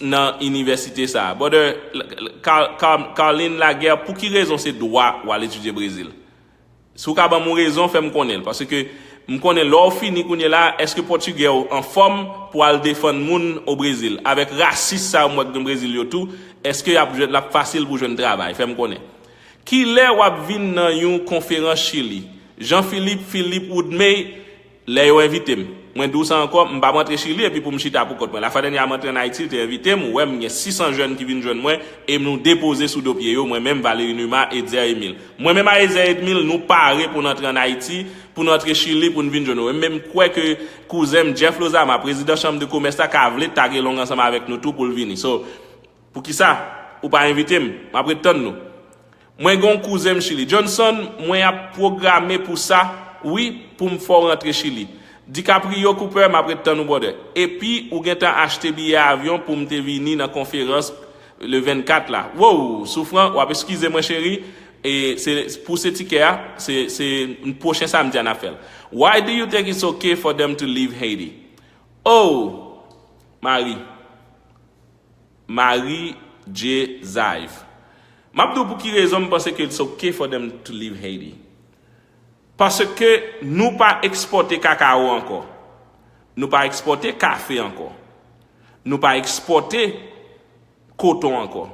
nan inivèsite sa a. Brother, Car- Car- Carlin Laguerre, pou ki rezon se dwa w al etidye Brezil? Si w ka ban m yon rezon, fè m konnen l. Paske m konnen lè w fini kounye la, èske pòtigè w anfòm pou al defann moun o Brezil? Avèk rasis sa yo m wè k gen Brezil yo tou, èske y ap jwenn, l ap fasil pou jwenn travay? Fè m konnen. Kilè w ap vin nan yon konferans Chili? Jean Philippe, Philippe Woodmay, lè yo envite m. Mwen di w sa ankò, m p ap antre Chili epi pou m chita pou kont mwen. Lafwa dènyè a m antre ann Ayiti, yo te envite m, ou wè m gen sisan jèn ki vin jwenn mwen, e nou depoze sou do pye yo, mwen menm, Valéry Numa, Etzer Emile. Mwen menm a Etzer Emile, nou pare pou n antre ann Ayiti, pou n antre Chili, pou n vin jwenn ou. E m menm kwè ke kouzen m, Jeff Lozama, prezidan chanm de komès la, ka vle tage long ansanm avèk nou tou pou l vini. So, poukisa ou pa envite m? M ap ret tann nou. Mwen gen yon kouzen m Chili. Johnson, mwen ap pwograme pou sa, wi, pou m fè w rantre Chili. DiCaprio Cooper, m ap ret tann ou, brother. Epi, ou gentan achte biyè avyon pou m te vini nan konferans le vennkat la. Wow, Soufran, w ap eskize mwen, cheri. E se pou se tikè a, se, se pwochen samdi a n ap fè l. Why do you think it's okay for them to leave Haiti? Oh, Marie. Marie J. Zive. M ap di w pou ki rezon m panse ke it's okay for them to leave Haiti. Paske nou pa ekspòte kakawo ankò. Nou pa ekspòte kafe ankò. Nou pa ekspòte koton ankò.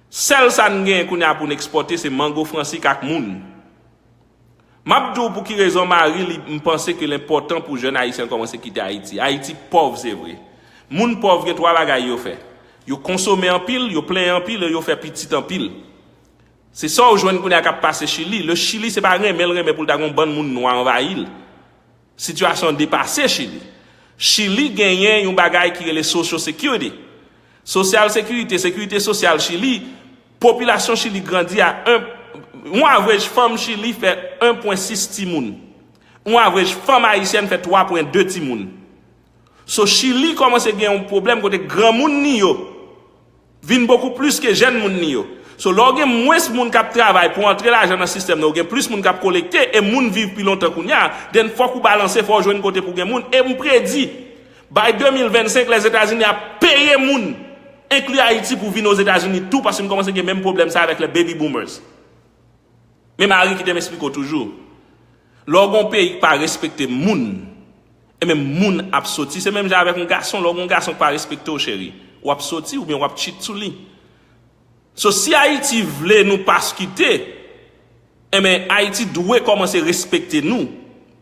Sèl sa n genyen kounye a pou n ekspòte, se mango fransik ak moun. M ap di w pou ki rezon Marie li, m panse ke l enpòtan pou jèn ayisyen kòmanse kite Ayiti. Ayiti pòv, se vre. Moun pòv gen twa bagay yo fè. Yo konsome anpil, yo plenyen anpil, e yo fè pitit anpil. Se sa w jwenn kounye a k ap pase Chili. Le Chili, se pa renmen l renmen pou l ta gen yon bann moun nwa anvayi l. Sitiyasyon an depase Chili. Chili genyen yon bagay ki rele Social Security. Sosyal sekirite, sekirite sosyal Chili, popilasyon Chili grandi a en, yon average fanm Chili fè en pwen sis timoun. Yon average fanm ayisyèn fè twa pwen de timoun. So, Chili kòmanse gen yon pwoblèm kote granmoun ni yo vin bokou plis ke jèn moun ni yo. So, lè w gen mwens moun k ap travay pou antre lajan nan sistèm nan, ou gen plis moun k ap kolekte, e moun viv pi lontan kounye a, then fòk ou balanse, fò w jwenn kote pou gen moun. E m predi, by de mil vennsenk, Lèzetazini ap peye moun, enkli Ayiti, pou vin Ozetazini tou, paske n kòmanse gen menm pwoblèm sa avèk les baby boomers. Men Marie, kite m esplike w toujou. Lè w gen yon peyi ki pa respekte moun, e menm moun ap soti. Se menm jan avèk yon gason. Lè w gen yon gason ki pa respekte w, cheri, w ap soti oubyen w ap cheat sou li. So, si Ayiti vle nou pas kite, enben, Ayiti dwe kòmanse respekte nou,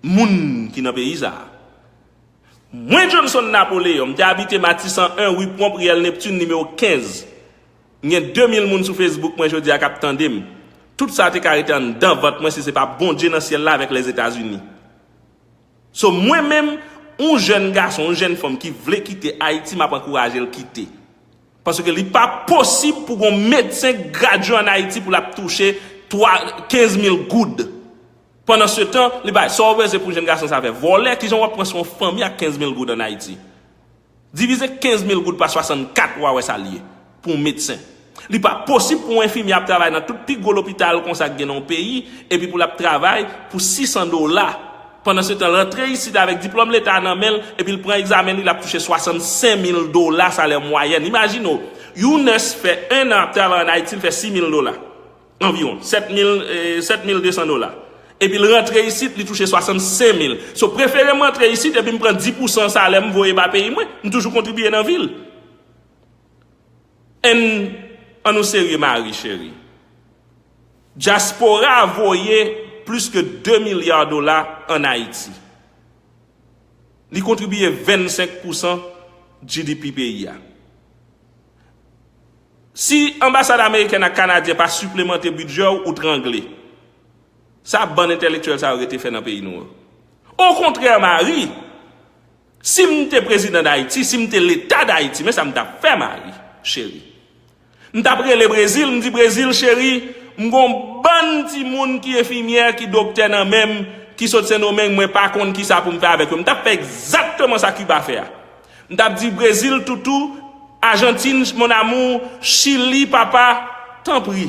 moun ki nan peyi sa a. Mwen, Johnson Napoléon, m te abite Matisan en, ri Pwonp, riyèl Neptune, nimewo kenz. M gen de mil moun sou Facebook mwen jodi a k ap tande m. Tout sa te ka rete anndan vant mwen si se pa Bondye nan syèl la avèk Lèzetazini. So, mwen menm, yon jèn gason, yon jèn fanm ki vle kite Ayiti, m ap ankouraje l kite. Paske li pa posib pou gon medsen gradye ann Ayiti pou l ap touche twa, kenz mil goud. Pandan se tan, li bay sa w bezwen pou jèn gason sa fè. Vòlè, kijan w ap pran sou yon fanmi ak kenz mil goud ann Ayiti? Divize kenz mil goud pa swasannkat, w a wè sa l ye pou yon medsen. Li pa posib pou yon enfimyè ap travay nan tout pi gwo lopital konsa k gen nan yon peyi, epi pou l ap travay pou sisan dola. Pandan se tan, l antre isit avèk diplòm leta nan men l, epi l pran egzamen li, l ap touche swasannsenk mil dola salè mwayèn. Imajine w, yon nès fè en an ap travay ann Ayiti, l fè sis mil dola. Anviwon sèt mil, eh, sèt mil de san dola. Epi l rantre isit, li touche swasannsenk mil. So, prefere m rantre isit epi m pran dis pousan salè m voye ba peyi mwen. M toujou kontribye nan vil. And, ann nou serye, Marie chérie. Dyaspora voye plis ke de milya dola ann Ayiti. Li kontribye vennsenk pousan G D P peyi a. Si anbasad amerikèn ak kanadyen pa siplemante bidjè w, ou trangle. Sa bann entèlektyèl sa yo rete fè nan peyi nou an. Okontrè, Marie, si m te prezidan Dayiti, si m te Leta Dayiti, men sa m t ap fè, Marie chérie. M t ap rele Brezil, m di, Brezil cheri, m gon bann timoun ki enfimyè, ki doktè nan men m, ki sot Sendomeng, mwen pa konn kisa pou m fè avèk yo. M t ap fè egzakteman sa Kiba fè a. M t ap di, Brezil, toutou, Ajantin, mon amour, Chili, papa, tanpri.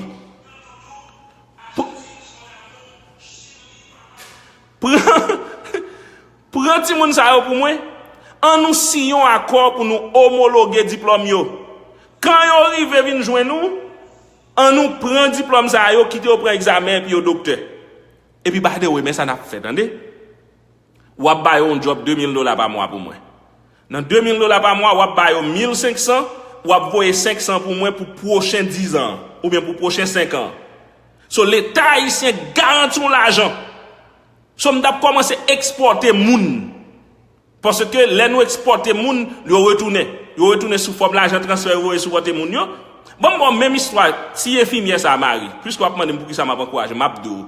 P- Pran, pran timoun sa yo pou mwen. Ann nou siyen yon akò pou nou omologe diplòm yo. Kan yo rive vin jwenn ou, ann nou pran diplòm sa yo, kite yo pran egzamen epi yo doktè. Epi, by the way, men sa n ap fè, tande. W ap ba yo yon djòb de mil dola pa mwa pou mwen. Nan de mil dola pa mwa, w ap ba yo mil senk san, w ap voye senk san pou mwen pou pwochen diz an, oubyen pou pwochen senk an. So, Leta ayisyen garanti yon lajan. So, m t ap kòmanse ekspòte moun. Paske lè nou ekspòte moun, yo retounen. Yo retounen sou fòm lajan transfè yo voye sou pòte moun yo. Ban m ba w menm istwa ti enfimyè sa a, Marie. Piske w ap mande m poukisa m ap ankouraje, m ap di w.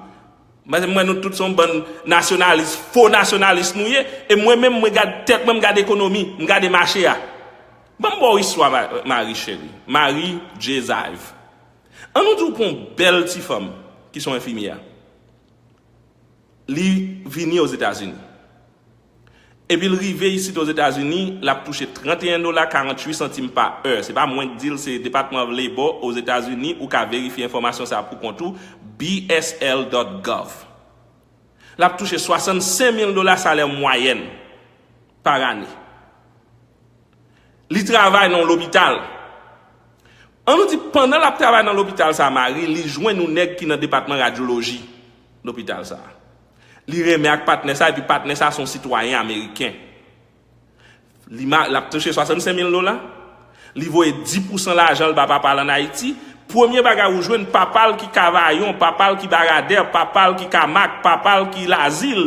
Paske m wè nou tout se yon bann nasyonalis, fo nasyonalis nou ye. E mwen menm, mwen gad tèt mwen, m gad ekonomi, m gade mache a. Ban m ba w istwa Ma- Marie chérie. Marie J. Zive. Ann nou di w pou yon bèl ti fanm ki se yon enfimyè. Li vini Ozetazini. Epi l rive isit Ozetazini, l ap touche trannteyen dola karanntuit santim pa è. Se pa mwen k di l, se Department of Labor Ozetazini, ou ka verifye enfòmasyon sa a pou kont ou, B S L dot gov. L ap touche swasannsenk mil dola salè mwayèn pa ane. Li travay nan yon lopital. Ann nou di, pandan l ap travay nan lopital sa a, Marie, li jwenn yon nèg ki nan depatman radyoloji lopital sa a. Li renmen ak patnè sa a, epi patnè sa a se yon sitwayen ameriken. Li ma- l ap touche swasannsenk mil dola. Li voye dis pousan lajan l ba papa l ann Ayiti. Premye bagay ou jwenn, papa l ki Kavayon, papa l ki Baradè, papa l ki Kamak, papa l ki Lazil.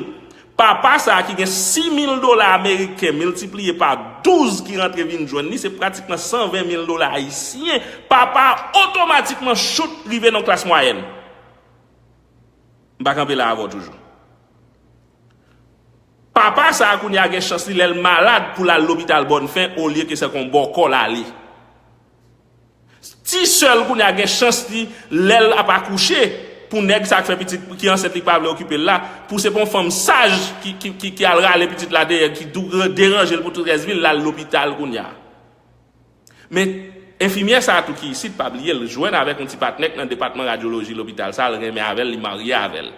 Papa sa a ki gen sis mil dola ameriken miltipliye pa douz ki rantre vin jwenn li, se pratikman san ven mil dola ayisyen. Papa a otomatikman chout rive nan klas mwayèn. M pa kanpe la avè w toujou. Papa sa a kounye a gen chans li lè l malad pou l al lopital Bòn Fen olye ke se kon bòkò l ale. Ti sè l kounye a gen chans li lè l ap akouche pou nèg sa k fè pitit ki ansent li k pa vle okipe l la, pou se pa yon fanm saj ki, ki, ki, ki al rale pitit la dèyè, ki dou- deranje l pou tout rès vi l, l al lopital kounye a. Men enfimyè sa a tou ki isit, pa bliye l jwenn avèk yon ti patnè k nan depatman radyoloji lopital sa a, l renmen avè l, li marye avè l.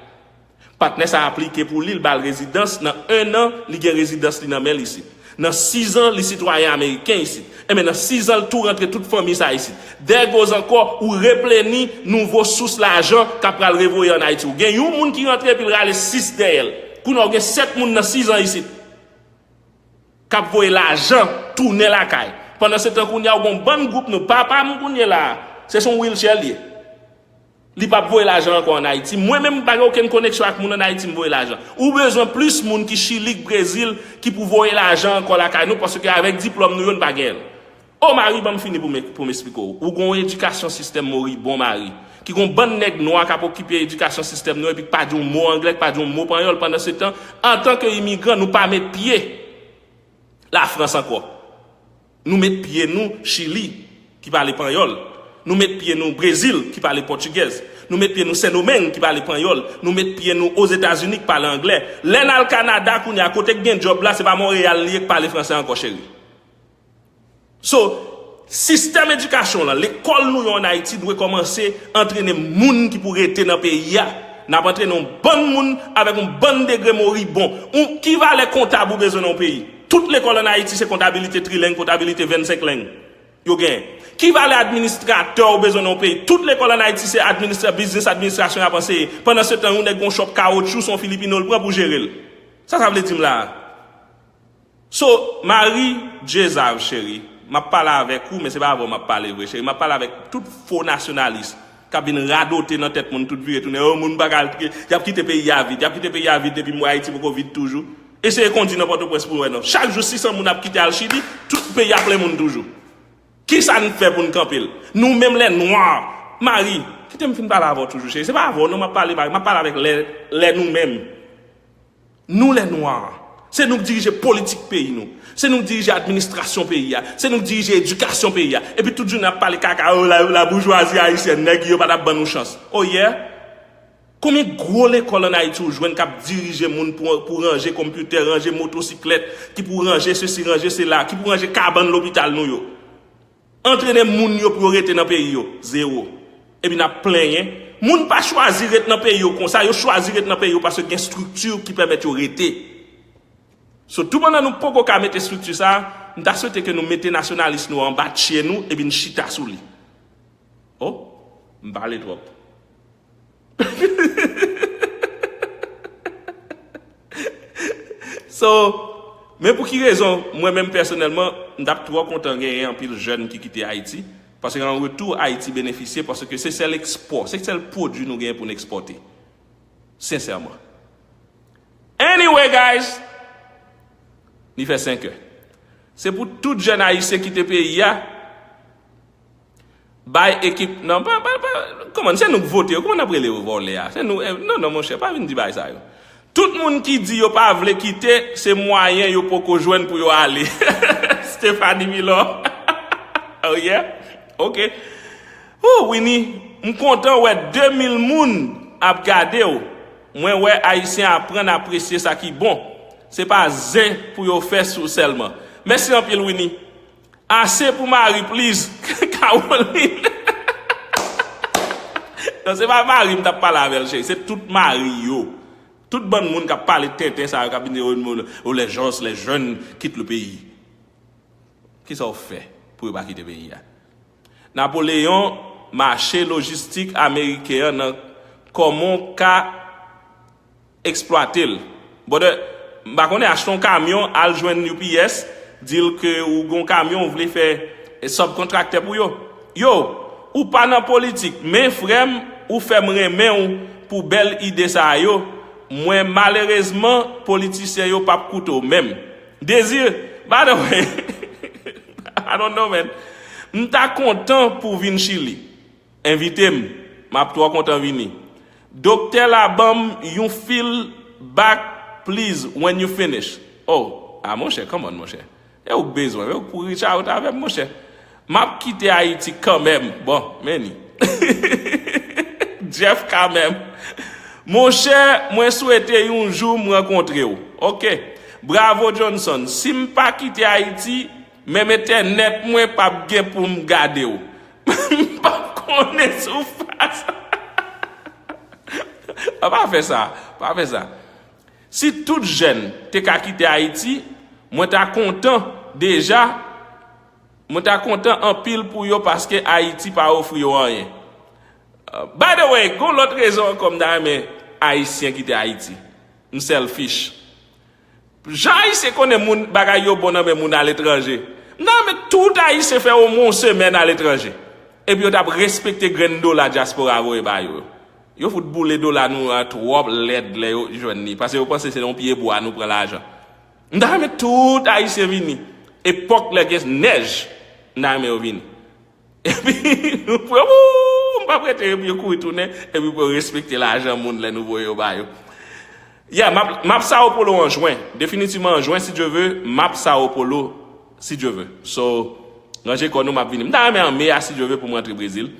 Patnè sa a aplike pou li, l ba l rezidans, nan en an, li gen rezidans li nan men l isit. Nan sis an, li sitwayen ameriken isit. Enben, nan sis an, l tou rantre tout fanmi sa a isit. There goes ankò, ou repleni nouvo sous lajan k ap pral revoye ann Ayiti. Ou gen yon moun ki rantre epi l rale sis dèyè l. Kounye a, ou gen sèt moun nan sis an isit k ap voye lajan tounen lakay. Pandan se tan kounye a, ou gen yon bann gwoup nou. Papa m kounye la a, se sou yon wheelchair l ye. Li p ap voye lajan ankò ann Ayiti. Mwen menm, m pa gen okenn koneksyon ak moun ann Ayiti, m voye lajan. Ou bezwen plis moun ki Chili, k Brezil, ki pou voye lajan ankò lakay nou, paske avèk diplòm nou yo, n pa genyen l. O Marie, ban m fini pou m, pou m eksplike w. Ou gen yon edikasyon sistèm moribon, Marie, ki gen yon bann nèg nwa k ap okipe edikasyon sistèm nou, epi k pa di yon mo anglè, k pa di yon mo panyòl. Pandan se tan, antanke imigran, nou pa met pye Lafrans ankò. Nou met pye nou Chili, ki pale panyòl. Nou met pye nou Brezil, ki pale pòtigèz. Nou met pye nou Sendomeng ki pale panyòl. Nou met pye nou Ozetazini ki pale anglè. Lè n al Kanada kounye a, kote k gen djòb la, se pa Monreyal li ye k pale franse ankò, cheri. So, sistèm edikasyon lan, lekòl nou yo ann Ayiti dwe kòmanse antrene moun ki pou rete nan peyi a. N ap antrene yon bann moun avèk yon bann degre moribon. Yon, ki valè kontab ou bezwen nan yon peyi? Tout lekòl ann Ayiti se kontabilite trileng, kontabilite vennsenk leng yo genyen. Ki valè administratè ou bezwen nan yon peyi? Tout lekòl ann Ayiti se administra, biznis, administrasyon y ap anseye. Pandan se tan, yon nèg gon chòp kawotchou, se yon Filipino l pran pou jere l. Sa sa vle di m la a? So, Marie Dieuzave, cheri, m ap pale avèk ou, men se pa avè w m ap pale vre, cheri. M ap pale avèk tout fo nasyonalis k ap vin radote nan tèt moun, tout vire tounen, oh, moun pa ka al, y ap kite peyi a vid, y ap kite peyi a vid, depi m wè Ayiti poko vid toujou. Eseye kondi nan Pòtoprens pou w wè non. Chak jou, sis san moun ap kite al Chili, tout peyi a plen moun toujou. Kisa n fè pou n kanpe l? Nou menm lè nwa. Marie, kite m fin pale avè w toujou, cheri. Se pa avè w non m ap pale, Marie. M ap pale avèk lè, lè nou menm. Nou lè nwa, se nou k dirije politik peyi nou. Se nou k dirije administrasyon peyi a. Se nou k dirije edikasyon peyi a. Epi tout jounen ap pale kaka, oh, la, la boujwazi ayisyèn, nèg yo pa t ap ban nou chans. Oh yeah? Konbyen gwo lekòl ann Ayiti ou jwenn k ap dirije moun pou, pou ranje konpitè, ranje motosiklèt, ki pou ranje sesi, ranje sela, ki pou ranje kabann lopital nou yo? Antrene moun yo pou yo rete nan peyi yo, zewo. Epi n ap plenyen. Moun pa chwazi ret nan peyi yo konsa, yo chwazi ret nan peyi yo paske gen estrikti ki pèmèt yo rete. So, tou pandan nou poko ka mete estrikti sa a, m ta swete ke nou mete nasyonalis nou anba tye nou epi n chita sou li. Oh, m pale twòp. So, men pou ki rezon, mwen menm pèsonèlman, m t ap twò kontan genyen anpil jèn ki kite Ayiti, paske an retou, Ayiti benefisye, paske se sèl ekspò, se sèl pwodui nou genyen pou n ekspòte. Sensèman. Anyway, guys, li fè senk è. Se pou tout jèn ayisyen kite peyi a, bay ekip, non, pa, pa, pa, kòman, se nou k vote yo, kòman n ap rele yo vòlè a? Se nou, eh, non, non, monchè, pa vin di bagay sa yo. Tout moun ki di yo pa vle kite, se mwayen yo poko jwenn pou yo ale. Stephanie Milor. Oh yeah? Ok. Oh, Winnie, m kontan wè de mil moun ap gade w. Mwen wè Ayisyen aprann apresye sa ki bon. Se pa zen pou yo fè sou sèlman. Mèsi anpil, Winnie. Ase pou Marie, please. Caroline. Non, se pa Marie m t ap pale avè l, cheri. Se tout Marie yo. Tout bann moun k ap pale tenten sa yo k ap vin di, oh, oh, les gens, les jeunes quittent le pays. Kisa w fè pou yo pa kite peyi a? Napoleyon, mache lojistik ameriken an nan kòman w ka eksplwate l. Brother, m pa konnen, achte yon kamyon, al jwenn U P S, di l ke ou gen yon kamyon, ou vle fè, eh, subcontractor pou yo. Yo, ou pa nan politik, men frè m, ou fè m renmen w pou bèl ide sa yo. Mwen, malerezman, politisyen yo p ap koute w menm. Désir, by the way, I don't know, man. M ta kontan pou w vin Chili. Envite m. M ap twò kontan vini. Doktè la ban m yon fil back, please, when you finish. Oh, ah, monchè, come on, monchè. E ou k bezwen, e ou k pou reach out avè m, monchè. M ap kite Ayiti kanmenm. Bon, men li. Jeff kanmenm. Monchè, mwen swete yon jou m rankontre w. Ok. Bravo, Johnson. Si m pa kite Ayiti, menm entènèt mwen p ap gen pou m gade w. M p ap konnen si w fè sa. Pa fè sa. Pa fè sa. Si tout jèn te ka kite Ayiti, mwen ta kontan deja, mwen ta kontan anpil pou yo paske Ayiti pa ofri yo anyen. Uh, by the way, gon lòt rezon ankò m ta renmen Ayisyen kite Ayiti. M selfish. Jan Ayisyen konnen moun, bagay yo bon nan men moun aletranje. M ta renmen tout Ayisyen fè omwen yon semèn aletranje. Epi yo t ap respekte grenn dola dyaspora voye ba yo. Yo fout boule dola nou an twòp lèd lè yo jwenn li. Paske yo panse se nan yon pye bwa nou pran lajan. M ta renmen tout Ayisyen vini. Epòk lè gen nèj, m ta renmen yo vini. Epi, pou yo, wou, m p ap rete, epi yo kouri tounen, epi pou yo respekte lajan moun lè nou voye yo ba yo. Yeah, m ap, m ap Sao Paulo an jwen. Definitivman an jwen, si Dye ve, m ap Sao Paulo, si Dye ve. So, ranje kò nou, m ap vini. M ta renmen an me a, si Dye ve, pou m rantre Brezil.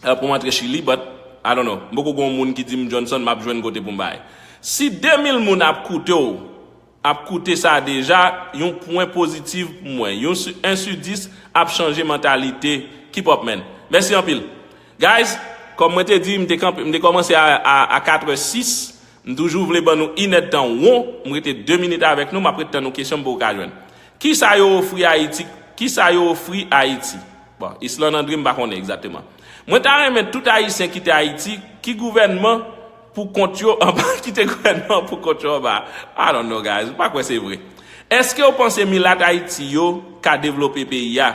Euh, pou m rantre Chili, but I don't know. M poko gon moun ki di m Johnson, m ap jwenn kote pou m bay. Si de mil moun ap koute w, ap koute sa deja, yon pwen pozitif pou mwen. Yon su, un sur dix ap chanje mantalite. Keep up, man. Mèsi anpil. Guys, kòm mwen te di, m te kanpe, m te kòmanse a, a, a katrè sis. M toujou vle ban nou inèdtan won. M rete de minit avèk nou, m ap ret tann yon kesyon m poko ka jwenn. Kisa yo ofri Ayiti? Kisa yo ofri Ayiti? Bon, Islan Andri, m pa konnen egzakteman. Mwen ta renmen tout Ayisyen kite Ayiti, ki gouvènman pou kont yo anba, kite gouvènman pou kont yo anba. I don't know, guys. M pa kwè se vre. Èske w panse milat Ayiti yo ka devlope peyi a?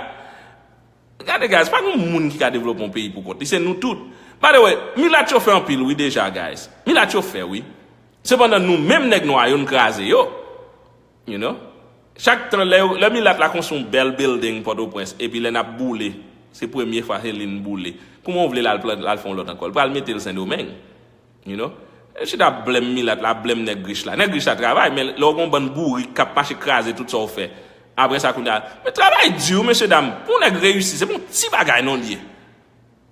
Gade, guys, pa gen moun ki ka devlope yon peyi pou kont li, se nou tout. By the way, milat yo fè anpil, wi, deja, guys. Milat yo fè, wi. Sepandan, nou menm nèg nwa yo, n kraze yo. You know? Chak tan, lè, lè milat la konstwi yon bèl building Pòtoprens, epi lè n ap boule, se premye fwa se li n boule. Kouman w vle l al plant, l al fè yon lòt ankò? L pral mete l Sendomeng. You know? Yo chita ap blame milat la, ap blame nèg rich la. Nèg rich la travay, men lè w gon bann bourik k ap mache kraze tout sa w fè. Apre sa, kounye a, men travay di, mesye dam, pou nèg reyisi, se pou yon ti bagay non l ye.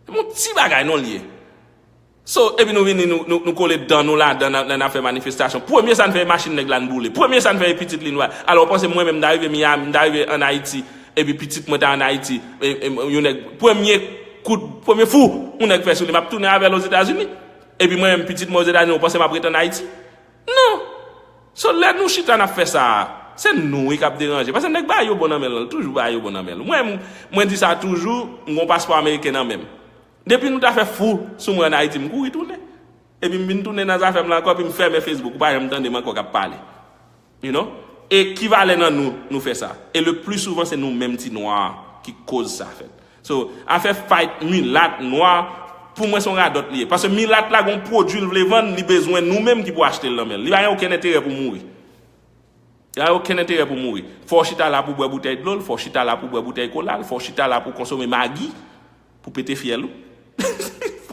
Se pou yon ti bagay non l ye. So, epi nou vini, nou, nou, nou kole dan nou ladan, n a, n a fè manifestasyon. Premye sa n fè, e machin nèg la n boule. Premye sa n fè, e pitit li n ba. Alò, w panse mwen menm, m ta rive Miami, m ta rive ann Ayiti, epi pitit mwen ta ann Ayiti, e, e, yon nèg, premye kout, premye fou, yon nèg fè sou li, m ap tounen avè l Ozetazini. Epi mwen menm, pitit mwen Ozetazini, w panse m ap ret ann Ayiti? Non. So, lè nou chita n ap fè sa a, se nou wi k ap deranje. Paske nèg bagay yo bon nan men l, toujou bagay yo bon nan men l. Mwen, m, mwen di sa toujou, m gon paspò ameriken nan men m. Depi nou ta fè fou sou mwen ann Ayiti, m kouri tounen. Epi m vin tounen nan zafè m la ankò, epi m fèmen Facebook, ou pa janm tande m ankò k ap pale. You know? E ki valè nan nou, nou fè sa? E le pli souvan, se nou menm ti nwa ki koz sa fèt. So, afè fight milat, nwa, pou mwen se yon radòt li ye. Paske milat la gon pwodui l vle vann, li bezwen nou menm ki pou achte l nan men l. Li pa gen okenn enterè pou mouri. Li pa gen okenn enterè pou mouri. Fò w chita la pou bwè boutèy dlo l, fò w chita la pou bwè boutèy kola l, fò w chita la pou konsome magi, pou pete fyèl ou.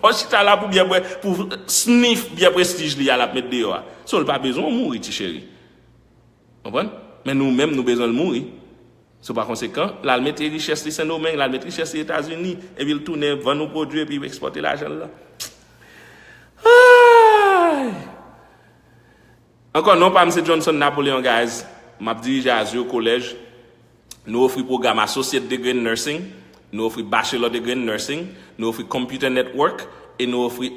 Fò w chita la pou byen bwè, pou sniff byen prestij li a l ap met deyò a. So, l pa bezwen w mouri, ti cheri. Konprann? Men nou menm, nou bezwen l mouri. So, pa konsekan, l al mete richès li Sendomeng, l al mete richès li Etazini, epi l tounen vann yon pwodui, epi l ekspòte lajan l lan. Ay! Ankò, non pa m se Johnson Napoleon, guys. M ap dirije Azur College. Nou ofri pwogram Associate Degree in Nursing, nou ofri Bachelor Degree in Nursing, nou ofri Computer Network, e nou ofri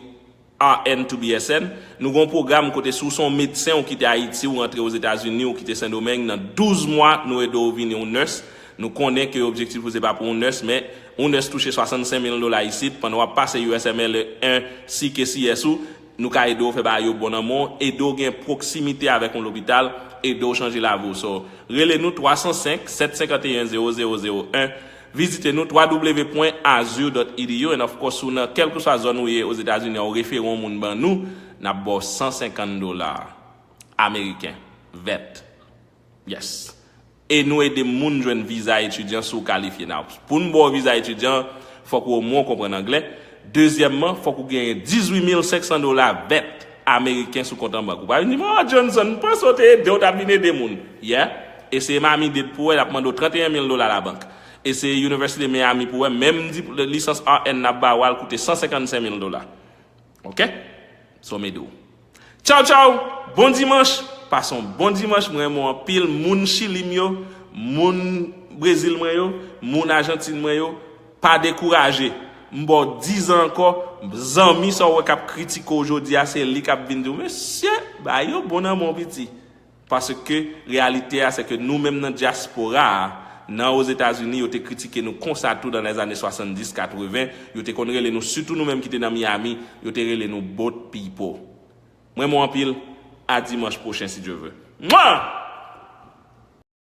R N to B S N. Nou gen yon pwogram kote si w se yon medsen, ou kite Ayiti, ou rantre Ozetazini, ou kite Sendomeng, nan douz mwa, nou ede w vini yon nurse. Nou konnen ke objektif ou se pa pou yon nurse, men yon nurse touche swasannsenk mil dola isit, pandan w ap pase U S M L E en, C K C S ou, nou ka ede w fè bagay yo bon nan men w, ede w gen pwoksimite avèk yon lopital, ede w chanje lavi w. So, rele nou twa san senk, sèt senkanteyen, zewo zewo zewo en. Vizite nou, w w w pwen azur dot e d u, and of course, si w nan kèlkeswa zòn ou ye Ozetazini, ou refere yon moun ban nou, n ap ba w san senkant dola ameriken, vèt. Yes. E nou ede moun jwenn viza etidyan si w kalifye. Now, pou n ba w viza etidyan, fòk ou omwen w konprann anglè. Dezyèmman, fòk ou genyen dizuit mil senk san dola vèt ameriken sou kont an bank ou. Pa vin di m, "Oh, Johnson, m panse w te ede, w t ap vin ede moun." Yeah. Eseye Miami-Dade pou wè, l ap mande w trannteyen mil dola labank. Eseye Université Miami pou wè, menm di, lisans R N n ap ba w a, l koute san senkannsenk mil dola. Ok? So, m ede w. Tchaw, tchaw! Bon dimanch! Pase yon bon dimanch, mwen renmen w anpil. Moun Chili m yo, moun Brezil mwen yo, moun Ajantin mwen yo, pa dekouraje. M ba w diz an ankò, zanmi sa w wè k ap kritike w jodi a, se li k ap vin di w, "Mesye, bagay yo bon nan men w, piti." Paske reyalite a, se ke nou menm nan dyaspora a, nan Ozetazini, yo te kritike nou konsa tou dan lèzane swasanndis, katreven, yo te konn rele nou, sitou nou menm ki te nan Miami, yo te rele nou boat people. Mwen renmen w anpil, a dimanch pwochen si Dye vle. Mwa!